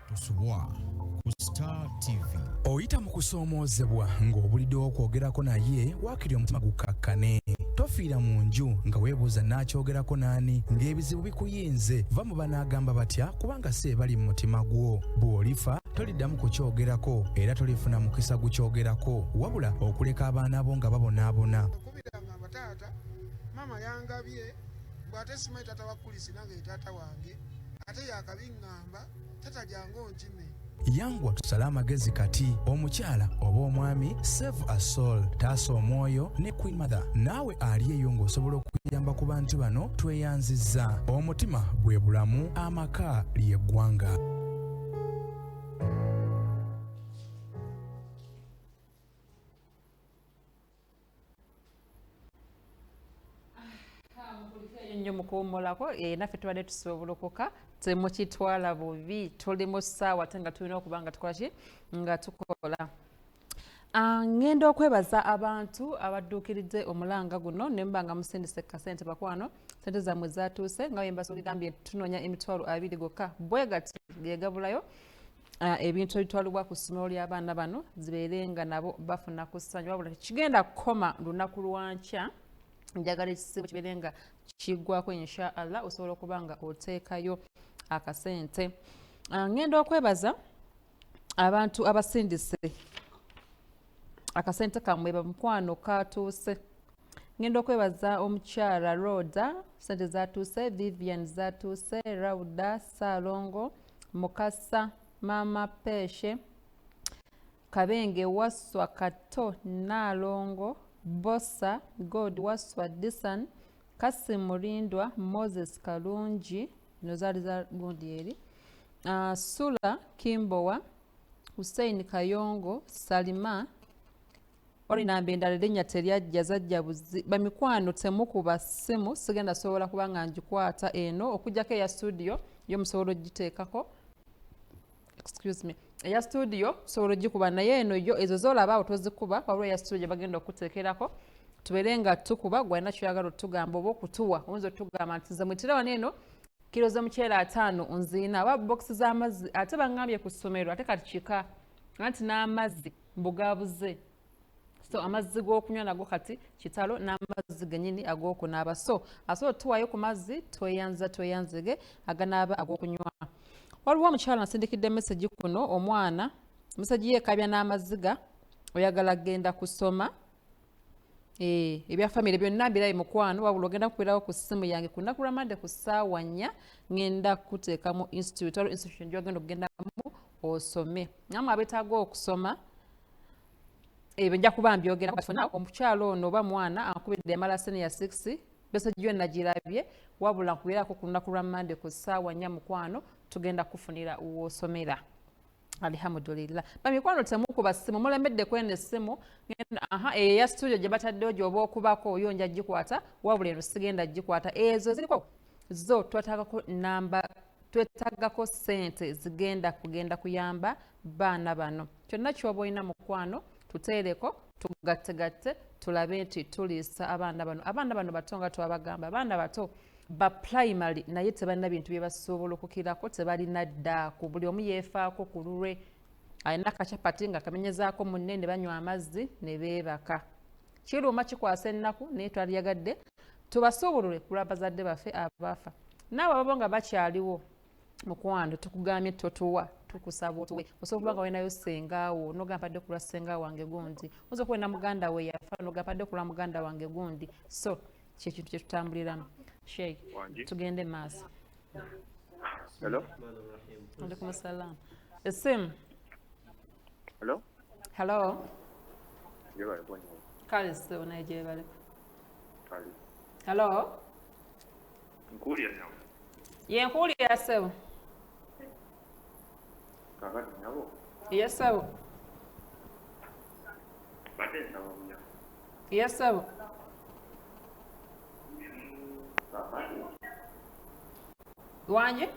S5: Tosubwa ku Star TV.
S3: Oyita mu kusoomoozebwa ng'obuliddewo okwogerako naye, waakiri omutima gukkakkane. Tofiira mu nju nga weebuuza n'akyogerako n'ani, ng'ebizibu bikuyinze. Va mu banaagamba batya, kubanga si ebali mu mutima gwo. Bw'olifa toliddamu kukyogerako era tolifuna mukisa gukyogerako, wabula okuleka abaana bo nga babonaabona.
S4: Kubira ngamba taata, maama yangabye bw'ate simanyi taata wa Kulisi, nange ye taata wange, ate yakabiŋŋamba taata jangu onkime.
S3: Yanguwa tusale amagezi kati, omukyala oba omwami, Save a Soul, taasa omwoyo ne Queen Mother. Naawe ali eyo ng'osobola okuyamba ku bantu bano, tweyanzizza. Omutima bwe bulamu, amaka ly'eggwanga.
S1: Nnyo mukuwummulako, naffe tubadde tusoobolokoka, temukitwala bubi, tuli mu ssaawa ate nga tulina okuba nga tukola ki, nga tukola. Ngenda okwebaza abantu abadduukiridde omulanga guno ne muba nga musindise kasente. Bakwano, sente zammwe zatuuse nga bwe mbasogambye, tunoonya 20,000 gokka bwe gati gegabulayo ebintu ebitwalibwa ku ssomero ly'abaana bano zibeere nga nabo bafuna ku ssanyu. Wabula tekigenda kukoma lunaku lwankya, njagala ekisibo kibeere nga kiggwako insha Allah, osobola okuba nga oteekayo akasente. Ngenda okwebaza abantu abasindise akasente kammwe, bamukwano katuuse. Ngenda okwebaza omukyala Roda, sente zatuuse, Vivian zatuuse, Rauda Saalongo, Mukasa, Mama Peshe, Kabenge, Waswa, Kato, Naalongo, Bosa, God Waswa, Disan, Kasim Mulindwa, Moses Kalungi, zino zaali za gundi eri, Sula Kimbowa, Hussein Kayongo, Salima, wali namba endala erinnya teryajja, zajja buzi. Bamikwano, temukuba ssimu, sigenda sobola kuba nga ngikwata eno okuggyako eya studio yo musobola ogiteekako. Excuse me, eya studio sobola ogikuba, naye eno yo ezo zolaba awo tozikuba, waliwo eya studio bagenda okuteekerako tubeere nga tukuba. Gwalina kyoyagala otugamba oba okutuwa, oyinza otugamba nti nze mwitire wano eno kiro z'omuceere 50 nziina, oba bokisi z'amazzi, ate baŋŋambye ku ssomero ate kati kika anti n'amazzi mbugabuze, so amazzi g'okunywa nago kati kitalo, n'amazzi genyini ag'okunaaba. So asobola otuwaayo ku mazzi, tweyanza tweyanzege aganaaba ag'okunywa. Waliwo omukyala nasindikidde message kuno, omwana message ye ekabya n'amaziga, oyagala genda kusoma, ebya famire byonna mbirabe mukwano, wabula ogenda kukubirawo ku ssimu yange ku lunaku lwa Mande ku ssaawa 4, ŋŋenda kuteeka mu institute, waliwo institution gy'ogenda okugendamu osome. Namwe abeetaaga okusoma, ebyo nja kuba mbyogera. Omukyalo ono oba mwana ankubidde, yamala senior 6, message yo nagirabye, wabula nkubirako ku lunaku lwa Mande ku ssaawa 4, mukwano, tugenda kufunira woosomera. Alhamdulillah. Bamikwano, temukuba ssimu, mulemedde kweno essimu. Aha, eyo eya studio gye bataddewo gy'oba okubako yo nja gikwata, wabula eno sigenda gikwata. Ezo ziriko zo twetaagako namba, twetaagako ssente zigenda kugenda kuyamba baana bano. Kyonna kyoba olina mukwano, tuteereko, tugattegatte, tulabe nti tuliisa abaana bano. Abaana bano bato, nga twabagamba, abaana bato ba primary, naye tebalina bintu bye basobola okukirako, tebalina ddaaku, buli omu yeefaako ku lulwe, alina akacapati nga kamenyezaako munne ne banywa amazzi ne beebaka. Kiruma, kikwasa ennaku, naye twaliyagadde tubasuubulule ku lw'abazadde baffe abaafa naawe ababo nga bakyaliwo. Mukwano, tukugambye totuwa, tukusaba otuwe. Osobola okuba nga walinayo sengaawo nogamba mpadde ku lwa senga wange gundi, oyinza okuba olina muganda we yafa nogamba mpadde ku lwa muganda wange gundi. So kyekintu kyetutambuliramu. Sheikh, tugende maaso.
S6: Hello?
S1: Alaikum salam. Esimu.
S6: Hello?
S1: Hello.
S6: Njebale bonye.
S1: Kale ssebo, naye gyebaleko.
S6: Kale.
S1: Hello.
S6: Nkuwulira nnyabo.
S1: Ye, nkuwulira ssebo.
S6: Kakati nnyabo.
S1: Ye ssebo.
S6: Badde nsaba buyambi.
S1: Ye ssebo.
S6: Kakati.
S1: Wanje?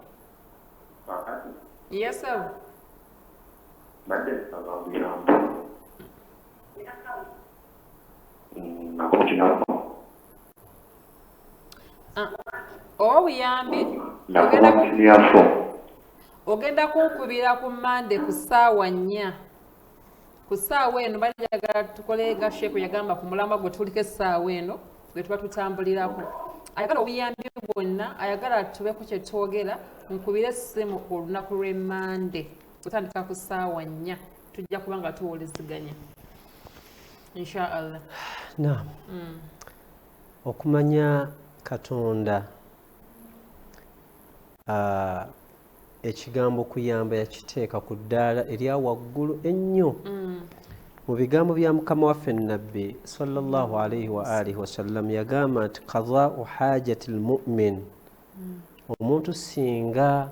S6: Kakati.
S1: Ye ssebo.
S6: Badde nsaba buyambi. Nakuba
S1: Obuyambi.
S6: Nakuba senior four.
S1: Ogenda kunkubira ku Mande ku ssaawa 4, ku ssaawa eno. Bali njagala tukole nga sheeku yagamba ku mulamwa gwe tuliko essaawa eno gwe tuba tutambulirako. Ayagala obuyambi bwonna, ayagala tubeko kye twogera, nkubire essimu ku lunaku lw'emmande kutandika ku ssaawa 4, tujja kuba nga tuwuliziganya insha Allah.
S2: Naam. Okumanya Katonda Ekigambo kuyamba yakiteeka ku ddaala erya waggulu ennyo. Mu bigambo bya mukama waffe Nabbi sallallahu alaihi wa alihi wasallam yagamba nti qadaau hajati lmumin, omuntu singa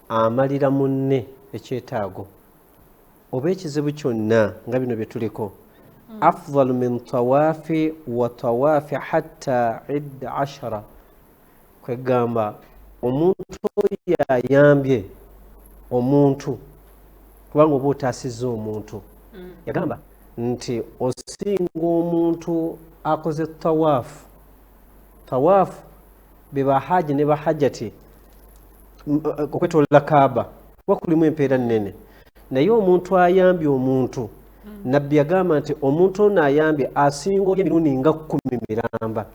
S2: amalira munne ekyetaago oba ekizibu kyonna nga bino bye tuliko, afdalu min tawafi wa tawafi hatta idda ashara. Kwegamba omuntu oyo ayambye omuntu, kubanga oba otaasizza omuntu, yagamba nti osinga omuntu akoze tawaafu. Tawaafu be bahaji ne bahajati, okwetolola Kaaba, kuba kulimu empeera nnene. Naye omuntu ayambye omuntu, Nabbi yagamba nti omuntu ono ayambye asinga oli emirundi nga 10 miramba.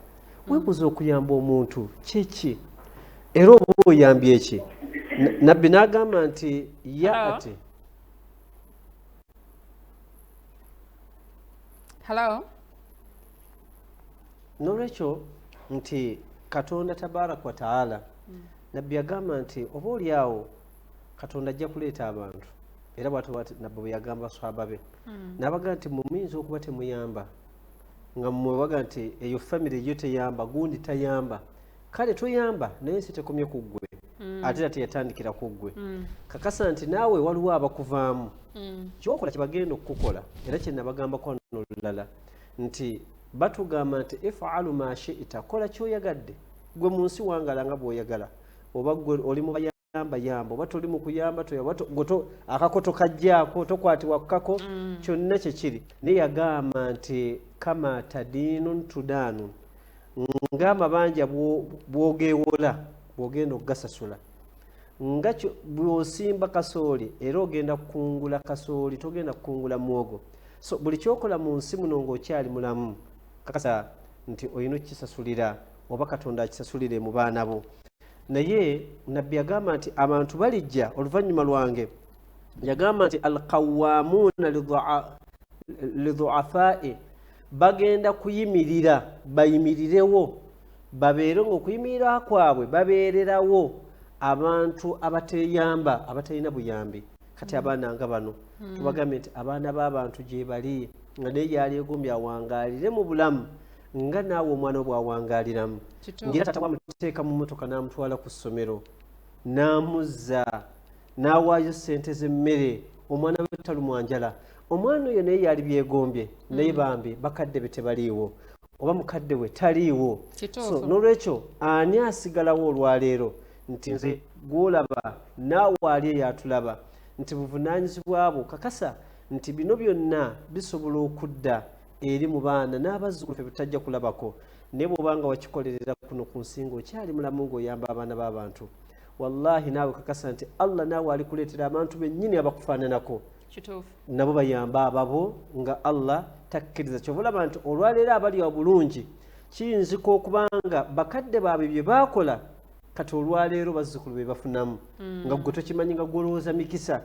S2: Weebuuza okuyamba omuntu kiki, era oba oyambye ki? Nabbi n'agamba nti ya ati.
S1: Hello.
S2: Nolwekyo nti Katonda tabaraka wa taala, Nabbi yagamba nti oba oli awo Katonda ajja kuleeta abantu, era bwatyo Nabbi bwe yagamba swaba be, n'abaga nti mwe muyinza okuba temuyamba, nga mmwe baga nti eyo famire yo teyamba, gundi tayamba. Kale toyamba, naye ensi tekomye ku ggwe, ate era teyatandikira ku ggwe. Kakasa nti naawe waliwo abakuvaamu, kyokola kyebagenda okukukola. Era kyenabagambako wano olulala nti batugamba nti ifalu ma shiita, kola kyoyagadde gwe mu nsi, wangala nga bw'oyagala, oba gwe oli mu bayamba yamba, oba toli mu kuyamba akakoto kajjaako, tokwatibwa kukako, kyonna kyekiri. Naye yagamba nti kama tadiinun tudaanun, ng'amabanja bw'ogeewola bw'ogenda okugasasula, nga bw'osimba kasooli era ogenda kukungula kasooli, togenda kukungula muwogo. So buli kyokola mu nsi muno ng'okyali mulamu, kakasa nti olina okukisasulira, oba Katonda akisasulire mu baana bo. Naye Nabbi yagamba nti abantu balijja oluvannyuma lwange, yagamba nti alqawamuuna liduafai, bagenda kuyimirira, bayimirirewo, babeere nga okuyimirira kwabwe babeererawo abantu abateeyamba, abatalina buyambi. Kati abaana nga bano, tubagambye nti abaana b'abantu gye bali nga naye yali egombye awangaalire mu bulamu nga naawe omwana wo bw'awangaaliramu, ng'era taata wamuteeka mu mmotoka n'amutwala ku ssomero, n'amuzza, n'awaayo ssente z'emmere, omwana we talumwa njala. Omwana oyo naye yali byegombye, naye bambi bakadde be tebaliiwo, oba mukadde we taliiwo. So n'olwekyo ani asigalawo olwaleero? Nti nze gwolaba, naawe ali eyatulaba, nti buvunaanyizibwa bwo. Kakasa nti bino byonna bisobola okudda eri mu baana n'abazzukulu ffe betutajja kulabako. Naye bw'obanga wakikolerera kuno ku nsi ng'okyali mulamu, ng'oyamba abaana b'abantu, wallahi naawe kakasa nti Allah naawe alikuleetera abantu bennyini abakufaananako, nabo bayamba ababo nga Allah takkiriza. Kyova olaba nti olwaleero abali obulungi kiyinzika okubanga bakadde baabwe bye baakola, kati olwaleero bazzukulu be bafunamu, nga gwe tokimanyi, nga gwolowooza mikisa.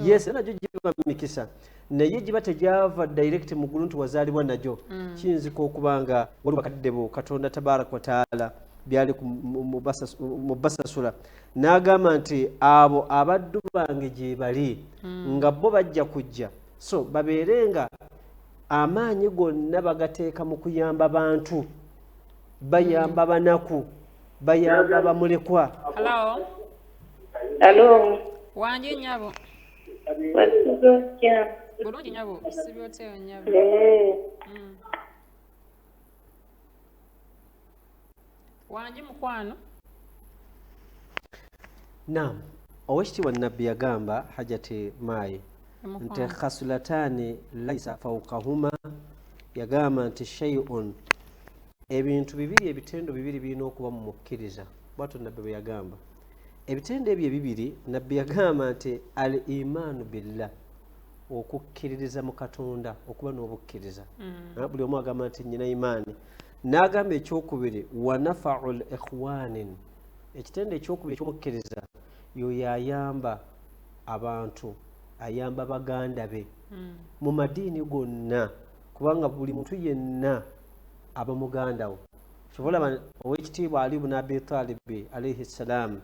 S2: Yes, nagyo giba mikisa, naye giba tegyava direct mu ggulu nti wazaalibwa nagyo. Kiyinzika okuba nga waliwo bakadde bo Katonda tabaraka wataala byali mu basasula, n'agamba nti abo abaddu bange gye bali, nga bo bajja kujja. So babeere nga amaanyi gonna bagateeka mu kuyamba bantu, bayamba banaku, bayamba bamulekwa.
S1: Hello.
S7: Alo.
S1: Wangi nnyabo.
S7: Wasuze otya?
S1: Bulungi nnyabo, sibye otya nnyabo?
S7: Eh.
S1: Wangi mukwano.
S2: Naam, owekitiibwa Nabbi yagamba Hajati Maayi nti khasulatani laisa faukahuma, yagamba nti shay'un, ebintu bibiri, ebitendo bibiri birina okuba mu mukkiriza. Bwatyo Nabbi bwe yagamba. Ebitendo ebyo ebibiri, Nabbi yagamba nti al imaanu billah, okukkiririza mu Katonda, okuba n'obukkiriza. Buli omu agamba nti nyina imaani. N'agamba ekyokubiri wa nafau l ikhwanin, ekitendo ekyokubiri ekyomukkiriza yoyo ayamba abantu, ayamba baganda be mu madiini gonna, kubanga buli muntu yenna aba muganda wo. Kyova olaba Owekitiibwa Ali bun Abi Talibi alaihi ssalaamu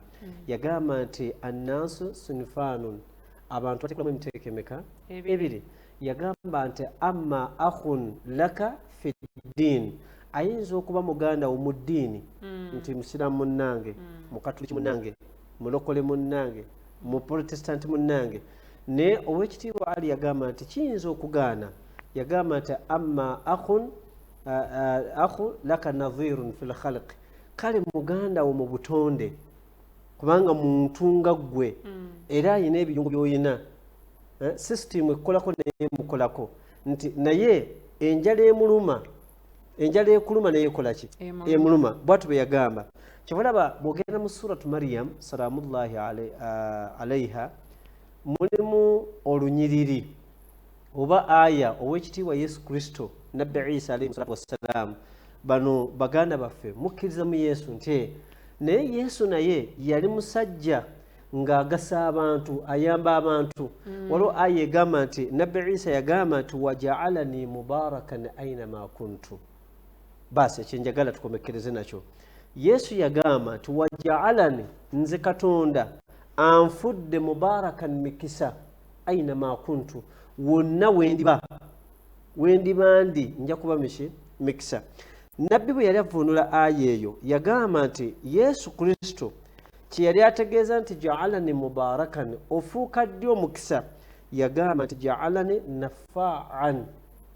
S2: yagamba nti annaasu sinfaanun, abantu batekulamu emiteeko emeka? Ebiri. Yagamba nti amma akhun laka fi ddiin, ayinza okuba muganda wo mu ddiini, nti musiraamu munnange, mukatuliki munnange, mulokole munnange, muprotestanti munnange. Naye Owekitiibwa Ali yagamba nti kiyinza okugaana. Yagamba nti amma akhun akhu laka nadhirun fi lkhalqi, kale muganda wo mu butonde, kubanga muntu nga ggwe, era ayina ebiyungo by'oyina, system ekukolako naye mukolako, nti naye enjala emuluma, enjala ekuluma naye ekolaki? Emuluma. Bwatu bwe yagamba. Kyobalaba bwogenda mu Suratu Mariam salamullahi alaiha, mulimu olunyiriri oba aya Owekitiibwa Yesu Kristo, Nabbi Isa alaihi salatu wassalaamu. Bano baganda baffe mukkiriza mu Yesu nti naye Yesu naye yali musajja ng'agasa abantu, ayamba abantu. Waliwo aya egamba nti Nabbi Isa yagamba nti wajaalani mubarakan ainama kuntu. Baasi ekyenjagala tukomekkereze nakyo, Yesu yagamba nti wajaalani, nze Katonda anfudde mubarakan, mikisa, ainama kuntu, wonna wendiba, wendiba ndi nja kuba miki mikisa. Nabbi bwe yali avvuunula aya eyo yagamba nti Yesu Kristo kyeyali ategeeza nti jaalani mubarakan, ofuuka ddi omukisa? Yagamba nti jaalani nafaan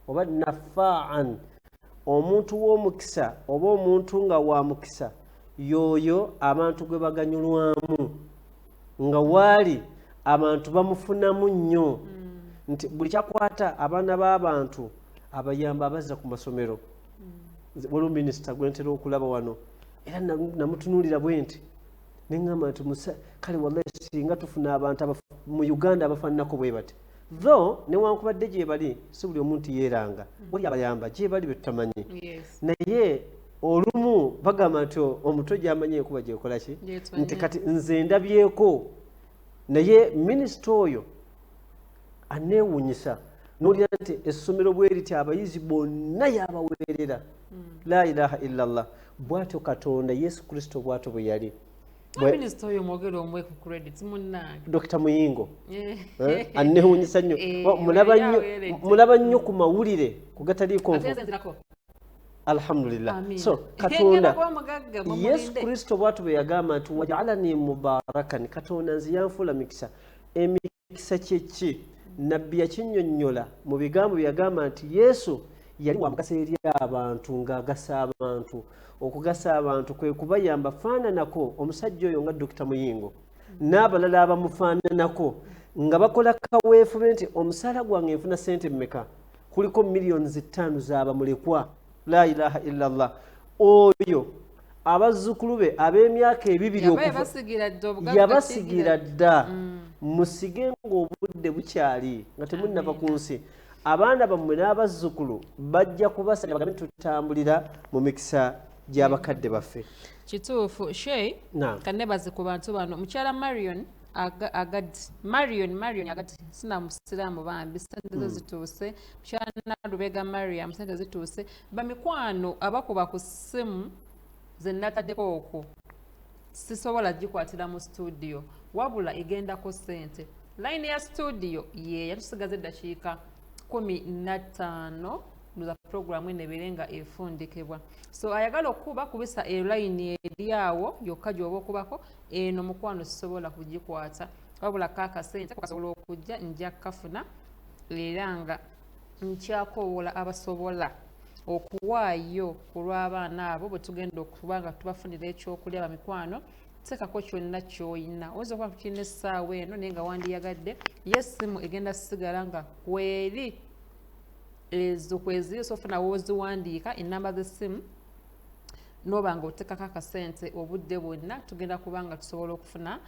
S2: oba nafaan. Omuntu w'omukisa oba omuntu nga wa mukisa yoyo abantu gwe baganyulwamu, nga waali abantu bamufunamu nnyo, nti buli kyakwata abaana b'abantu abayamba, abazza ku masomero. Waliwo minisita gwentera okulaba wano, era namutunuulira bwe nti neŋŋamba nti kale wallahi singa tufuna abantu mu Uganda abafaananako bwe bati. Though newankubadde gye bali, si buli omuntu yeeranga, wali abayamba gye bali betutamanyi, naye olumu bagamba nti omutwe gyamanyi enkuba gyekola ki, nti kati nze ndabyeko. Naye minisita oyo aneewuunyisa nolira nti essomero bwe riti abayizi bonna yabaweerera. La ilaha illallah. Bwatyo Katonda, Yesu Kristo bwatyo bwe yali.
S1: Minisita oyo mwogere omuwe ku credit munnange.
S2: Dr Muyingo anneewuunyisa nnyo. Mulaba nnyo ku mawulire kugataliiko. Alhamdulillah. So Katonda, Yesu Kristo bwatu bwe yagamba nti wajaalani mubarakan, Katonda nze yanfuula mikisa. Emikisa kyeki? Nabbi yakinnyonnyola mu bigambo bye yagamba nti Yesu yali wa mugaso eri abantu, ng'agasa abantu. Okugasa abantu kwe kubayamba. Faananako omusajja oyo nga Dokita Muyingo n'abalala abamufaananako, nga bakola kaweefube nti omusaala gwange nfuna sente mmeka, kuliko miliyoni 5 z'abamulekwa. La ilaha illallah. Oyo abazzukulu be ab'emyaka 2 yabasigira dda. Musige ng'obudde bukyali, nga temunnava ku nsi. Abaana bammwe n'abazzukulu bajja kubasabira bagambe tutambulira mu mikisa gy'abakadde baffe.
S1: Kituufu, Shei. Kanebaze ku bantu bano. Mukyala Marion Agadi, Marion Agadi, sina musiraamu bambi, sente zo zituuse. Mukyala Nalubega Mariam, sente zituuse. Bamikwano abakuba ku ssimu ze nataddeko okwo, sisobola gikwatira mu studio, wabula egendako sente. Layini ya studio ye yatusigaza eddakiika 15 ndoza puroguramu eno ebeere nga efundikibwa. So ayagala okukuba, kubisa elayini eri awo yokka gy'oba okubako. Eno mukwano sisobola kugikwata, wabula kakasente kasobola okujja, nja kafuna. Era nga nkyakowoola abasobola okuwaayo ku lw'abaana abo bwe tugenda okuba nga tubafunira ekyokulya. Bamikwano, teekako kyonna ky'oyina. Oyinza okuba kirina essaawa eno naye nga wandiyagadde ye essimu egenda sigala nga kweri ezo kweziri. So ofuna wooziwandiika enamba z'essimu noba nga oteekako akasente obudde bwonna, tugenda kuba nga tusobola okufuna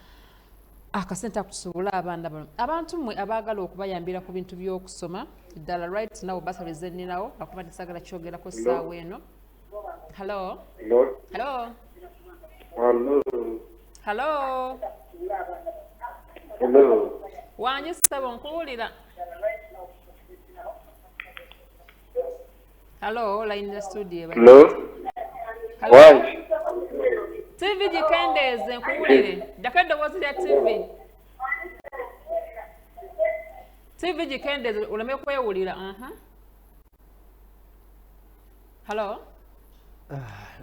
S1: akasente akutusobole abaana bano. Abantu mmwe abaagala okubayambira ku bintu by'okusoma ddala, right now basale zeninawo akuba tisagala kyogerako ssaawa eno. Hello?
S6: Hello.
S1: Hello?
S6: Hello.
S1: Hello?
S6: Hello.
S1: Wangi ssebo, nkuwulira. Hello, line ya studio.
S6: Hello. Wangi.
S1: TV gikendeeze nkuwulire. Ddako eddoboozi lya TV. TV gikendeeze oleme kwewulira. Hello?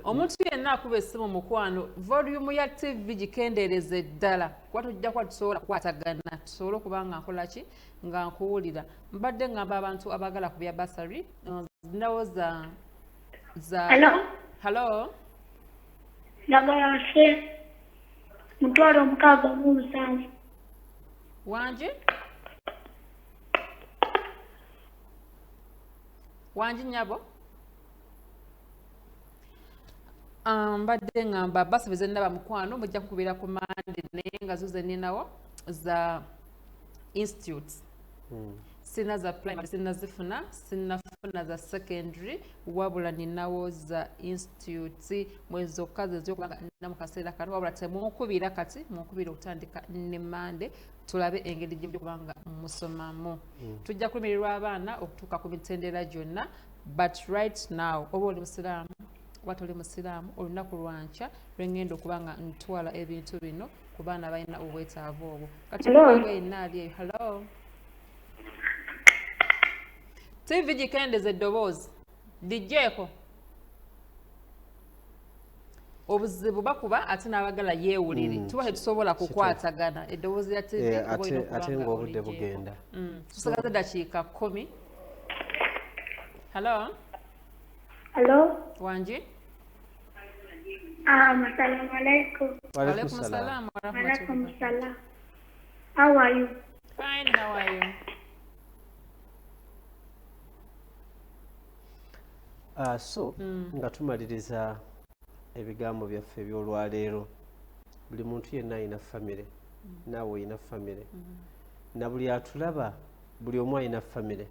S1: Omuntu yenna akuba essimu mukwano, volume ya TV gikendeereze ddala kuba tujja kuba tusobola kukwatagana, tusobole okuba nga nkola ki nga nkuwulira. Mbadde ngamba abantu abaagala ku bya bursary nawo za
S8: Hello?
S1: Hello?
S8: Njagala nfe 667.
S1: Wangi? Wangi nnyabo? Mbadde ngamba bursary ze ndaba mukwano mujja kukubira ku Mande, naye nga zo ze nninawo za institutes. Sina za primary, sinazifuna, sinafuna za secondary, wabula ninawo za institutes mwe zokka ze z'okubanga nina mu kaseera kano, wabula temunkubira kati, munkubira okutandika ne Mande tulabe engeri gye mujja musomamu. Tujja kulumirirwa abaana okutuuka ku mitendera gyonna, but right now oba oli musiraamu oba toli musiraamu, olunaku lwankya lwengenda okuba nga ntwala ebintu bino ku baana balina obwetaavu obwo. Kati yenna ali eyo. Hello? TV gikendeze eddoboozi, lijjeeko. Obuzibu bakuba ate n'abagala yeewulire, tuba tetusobola kukwatagana eddoboozi lya TV
S2: ate ng'obudde bugenda.
S1: Tusigaze ddakiika 10. Hello?
S8: Hello?
S1: Wangi?
S8: Assalamu alaikum.
S2: Wa alaikum salam
S1: wa rahmatullahi.
S8: Salam. How are you?
S1: Fine, how are you?
S2: So nga tumaliriza ebigambo byaffe eby'olwaleero, buli muntu yenna alina famire, naawe olina famire, na buli atulaba buli omu alina famire,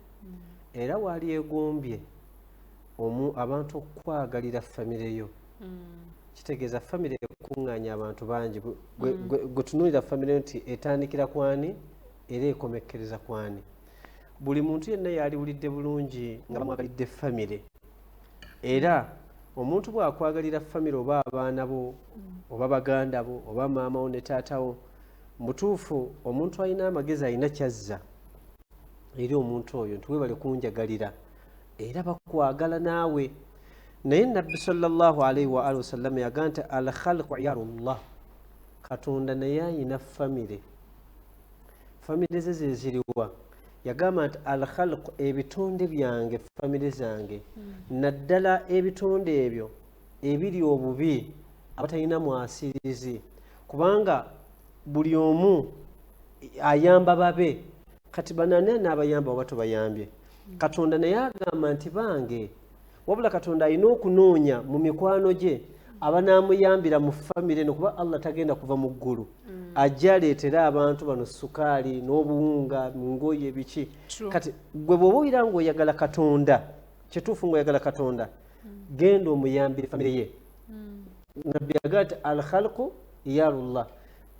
S2: era waali egombye abantu okwagalira famire yo. Kitegeeza famire ekuŋŋaanya abantu bangi. Gwe tunuulira famire nti etandikira kwani era ekomekkereza kwani. Buli muntu yenna yaliwulidde bulungi nga bamwagalidde famire. Era omuntu bw'akwagalira famire oba abaana bo oba baganda bo oba maama wo ne taata wo, mutuufu omuntu alina amagezi alina kyazza eri omuntu oyo nti weebale kunjagalira, era bakwagala naawe. Naye Nabbi sallallahu alaihi wa alihi wasallam yagamba nti al khalqu iyalullah, Katonda naye ayina famire, famire ze ze ziriwa. Yagamba nti al khalqu, ebitonde byange, famire zange, naddala ebitonde ebyo ebiri obubi abatalina mwasirizi, kubanga buli omu ayamba babe. Kati banani n'abayamba oba tobayambye? Katonda naye agamba nti bange, wabula Katonda alina okunoonya mu mikwano gye abanaamuyambira mu famire eno, kuba Allah tagenda kuva mu ggulu ajja aleetere abantu bano sukaali n'obuwunga mu ngoye biki. Kati gwe bw'oba oyira ng'oyagala Katonda, kituufu ng'oyagala Katonda, genda omuyambire famire ye. Nabbi agamba nti al khalqu iyalullah,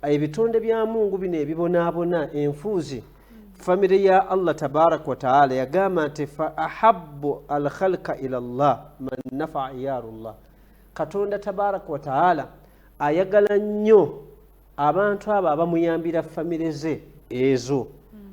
S2: ebitonde bya Mungu bino ebibonaabona enfuuzi, famire ya Allah tabaraka wa taala. Yagamba nti fa ahabbu al khalqa ila Allah man nafa iyalullah. Katonda tabaraka wa taala ayagala nnyo abantu abo abamuyambira famire ze ezo,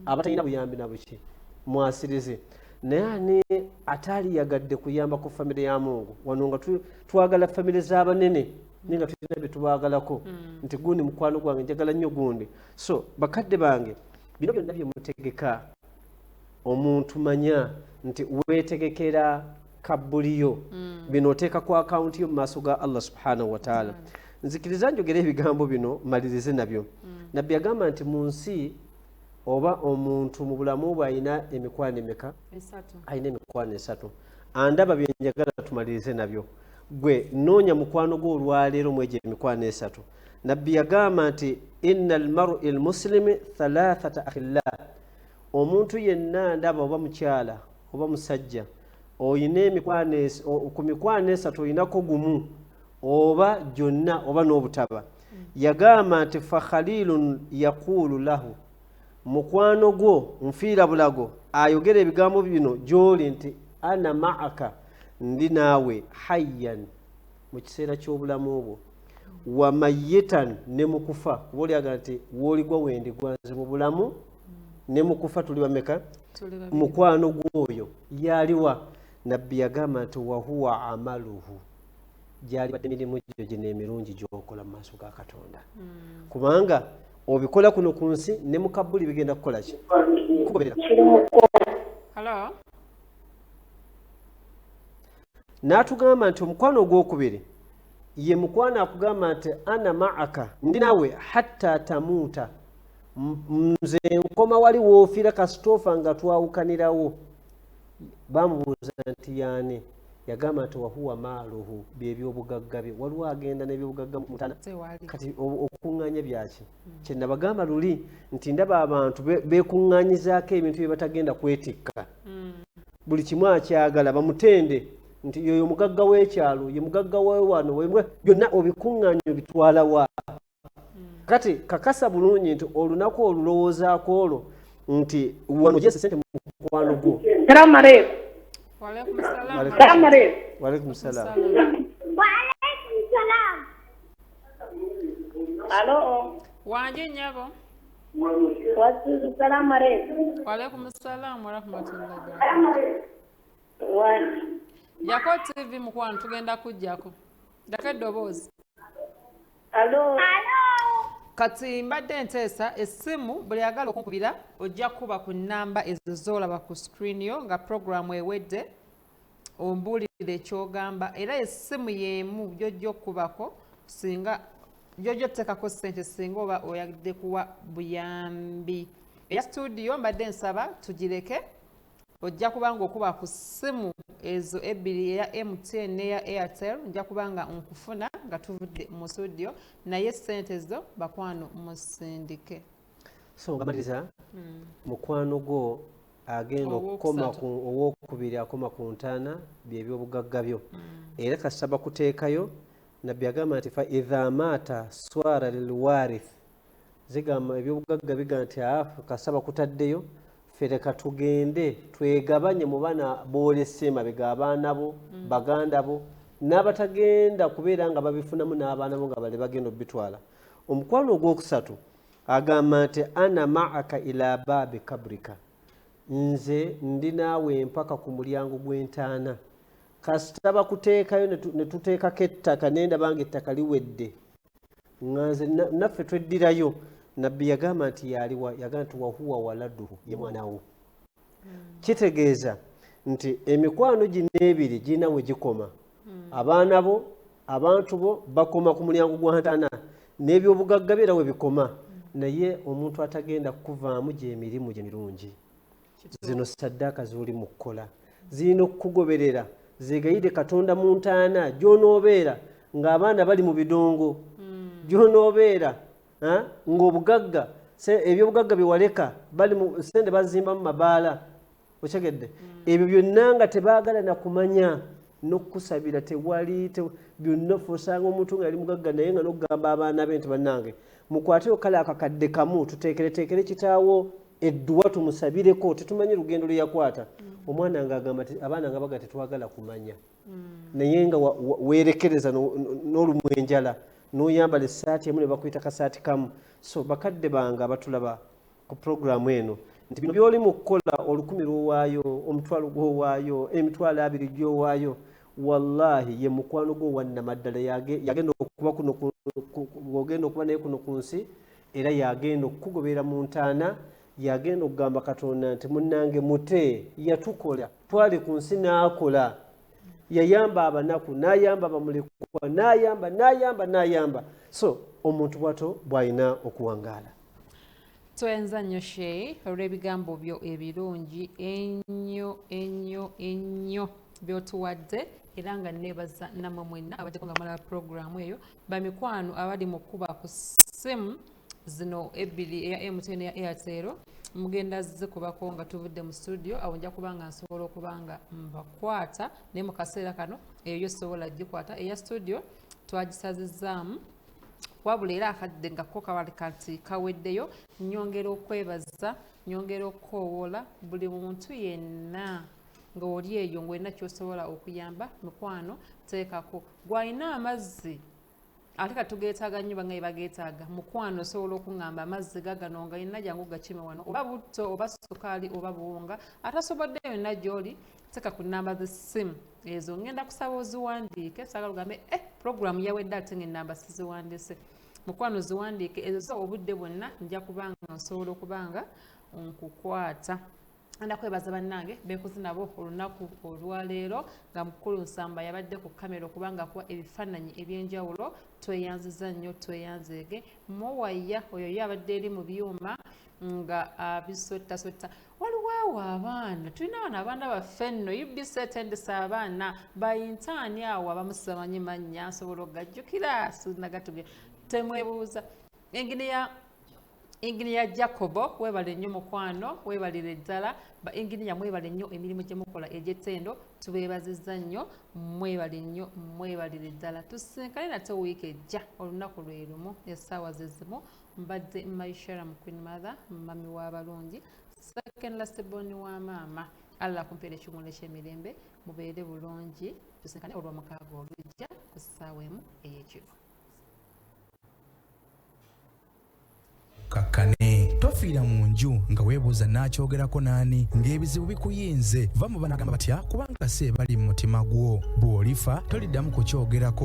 S2: abatalina buyambi na buki mwasirize. Naye ani ataliyagadde kuyamba ku famire ya Mungu? Wano nga twagala famire z'abanene, naye nga tulina bye tubaagalako nti gundi mukwano gwange, njagala nnyo gundi. So bakadde bange, bino byonna bye mutegeka, omuntu manya nti weetegekera kabbuliyo, bino oteeka ku akawunti yo mu maaso ga Allah subhanahu wa taala. Nzikiriza njogere ebigambo bino malirize nabyo. Nabbi yagamba nti mu nsi oba omuntu mu bulamu bwe alina emikwano emeka? Alina emikwano esatu. Andaba bye njagala tumalirize nabyo. Gwe noonya mukwano gwo olwaleero mwegyo emikwano esatu. Nabbi yagamba nti inna almar'i almuslimi thalathata akhilla, omuntu yenna ndaba oba mukyala oba musajja oyina emikwano ku mikwano esatu oyinako gumu oba gyonna oba n'obutaba. Yagamba nti fa khalilun yaqulu lahu, mukwano gwo nfiira bulago ayogera ebigambo bino gy'oli nti ana ma'aka, ndi naawe, hayyan, Mu kiseera ky'obulamu bwo, wa mayitan, ne mu kufa, kuba olyaga nti wooligwa wendigwa nze mu bulamu ne mu kufa tuli bameka?
S1: Tuli babiri.
S2: Mukwano gw'oyo yaliwa? Nabbi yagamba nti wahuwa amaluhu, gyali badde emirimu gyo gino emirungi gy'okola mu maaso ga Katonda, kubanga obikola kuno ku nsi ne mu kabuli bigenda kukola ki? Kugoberera.
S1: Hello.
S2: N'atugamba nti omukwano ogwokubiri ye mukwano akugamba nti ana maaka, ndi naawe hatta tamuuta, nze nkoma wali woofiira, kasitoofa nga twawukanirawo. Bamubuuza nti yaani? Yagamba nti wahuwa maaluhu, byebyobugagga bye. Waliwo agenda n'ebyobugagga mutana.
S1: Tewali.
S2: Kati okuŋŋaanya byaki? Kyenabagamba luli nti ndaba abantu beekuŋŋaanyizaako ebintu bye batagenda kwetikka. Buli kimu akyagala bamutende nti yoyo mugagga w'ekyalo, ye mugagga wewano, byonna obikuŋŋaanya obitwala wa? Kati kakasa bulungi nti olunaku olulowoozaako olwo nti wano gyese sente mukwano gwo.
S7: Salamu alaikum.
S1: Walaikum salam.
S7: Salamu alaikum.
S2: Walaikum salam.
S8: Waalaikum salam.
S7: Alo.
S1: Wanje nnyabo.
S7: Wasuzu, salamu alaikum.
S1: Walaikum salam warahmatullahi wabarakatuh. Jako TV mukwano, tugenda kujjako ddako eddoboozi.
S7: Alo.
S1: Kati mbadde nteesa essimu, buli agala okunkubira ojja kuba ku nnamba ezo z'olaba ku screen yo nga programu ewedde, ombuulire ekyogamba. Era essimu y'emu gy'ojja okukubako singa gy'ojja otuteekako ssente singa oba oyagidde kuwa buyambi. Eya studio mbadde nsaba tugireke, ojja kuba nga okuba ku ssimu ezo ebbiri, eya MTN n'eya Airtel, nja kuba nga nkufuna nga tuvudde mu studio. Naye ssente zo bakwano musindike.
S2: So nga maliriza, mukwano gwo agenda okukoma
S1: Owokusatu.
S2: ku owokubiri akoma ku ntaana byebyobugagga byo. Era kasaba kuteekayo, nabbi agamba nti fa idha maata swara lilwarith, zigamba ebyobugagga biga nti "Ah, kasaba kutaddeyo, ffe leka tugende twegabanye mu baana boolese emabega, abaana bo, baganda bo n'abatagenda kubeera nga babifunamu n'abaana bo nga bale bagenda obitwala." Omukwano ogwokusatu agamba nti ana maaka ila baabi kabrika, nze ndi naawe mpaka ku mulyango gw'entaana. Kasita bakuteekayo ne tuteekako ettaka nendaba nga ettaka liwedde nga nze naffe tweddirayo. Nabbi yagamba nti yaliwa? Yagamba nti wahuwa waladuhu, ye mwana wo. Kitegeeza nti emikwano gino ebiri girina we gikoma. Abaana bo, abantu bo bakoma ku mulyango gwa ntaana, n'ebyobugagga byera we bikoma. Naye omuntu atagenda kukuvaamu gyemirimu gye mirungi, zino saddaaka z'oli mu kukola zirina okukugoberera, zegayire Katonda mu ntaana gy'onoobeera ng'abaana bali mu bidongo, gy'onoobeera ng'obugagga ebyobugagga bye waleka bali mu sente bazimbamu mabaala, okyegedde? Ebyo byonna nga tebaagala na kumanya n'okukusabira tewali. Byonna fe osanga omuntu nga yali mugagga naye nga n'okugamba abaana be nti bannange mukwateyo kale akakadde kamu tuteekereteekere kitaawo edduwa tumusabireko, tetumanyi lugendo lwe yakwata. Omwana ng'agamba abaana nga baga tetwagala kumanya. Naye nga weerekereza n'olumwa enjala n'oyambala essaati emu ne bakuyita kasaati kamu. So bakadde bange abatulaba ku puroguramu eno, nti bino byoli mu kukola, 1000 lwowaayo, 500 gwowaayo, 20,000 gyowaayo, wallahi ye mukwano gwo wannamaddala yagenda okuba kuno ogenda okuba naye kuno ku nsi, era yagenda okukugoberera mu ntaana, yagenda okugamba Katonda nti munnange mute yatukola, twali ku nsi n'akola, yayamba abanaku, n'ayamba bamulekwa, n'ayamba, n'ayamba, n'ayamba. So omuntu bwatyo bw'alina okuwangaala.
S1: Tweyanza nnyo Sheikh olw'ebigambo byo ebirungi ennyo ennyo ennyo by'otuwadde, era nga neebaza nammwe mwenna abaddeko nga mulaba puroguramu eyo. Bamikwano abali mu kkuba ku ssimu zino ebbiri, eya MTN eya Airtel, mugenda zikubako nga tuvudde mu studio, awo nja kuba nga nsobola okuba nga mbakwata. Naye mu kaseera kano eyo yo sobola gikwata, eya studio twagisazizaamu. Wabula era akadde nga ko kawali kati kaweddeyo, nyongera okwebaza, nyongera okukoowoola buli muntu yenna. Nga oli eyo ng'olina ky'osobola okuyamba, mikwano, teekako. Gw'alina amazzi ate kati tugeetaaga nnyo, bangaye bageetaaga. Mukwano, osobola okuŋŋamba amazzi gagano nga alina, jangu gakime wano, oba butto oba sukaali oba buwunga. Atasobodde yonna gy'oli, teeka ku namba z'essimu ezo. Ngenda kusaba oziwandiike. Saagala ogambe, "Eh, puroguramu yawedde ate ng'ennamba siziwandiise." Mukwano, ziwandiike ezo zo. Obudde bwonna nja kubanga nsobola okuba nga nkukwata. Ngenda kwebaza bannange beekuzi nabo olunaku olwaleero, nga mukulu Nsamba yabadde ku kamera okubanga akuwa ebifaananyi ebyenjawulo. Tweyanziza nnyo, tweyanzeege. Mowaya oyo ye abadde eri mu byuma nga abisottasotta. Waliwo awo abaana, tulina wano abaana baffe nno, UBC etendesa abaana bayintaani awo, abamu sibamanyi mannya, nsobola okugajjukira sinagatuge. Temwebuuza. Inginiya Jacobo, webale nnyo mukwano, webalire ddala. Ba inginiya, mwebale nnyo emirimu gye mukola egy'ettendo. Tubeebazizza nnyo, mwebale nnyo, mwebalire ddala. Tusinkane nate wiiki ejja, olunaku lwe lumu, essaawa ze zimu. Mbadde Maishara mu Queen Mother, mami w'abalungi, second last born wa maama. Allah akumpeera ekiwummulo eky'emirembe. Mubeere bulungi, tusinkane olwomukaaga olujja ku ssaawa 1 ey'ekiro.
S3: Kakkane, tofiira mu nju nga weebuuza n'akyogerako naani, ng'ebizibu bikuyinze. Va mu banagamba batya, kubanga si ebali mu mutima gwo. Bw'olifa toliddamu kukyogerako.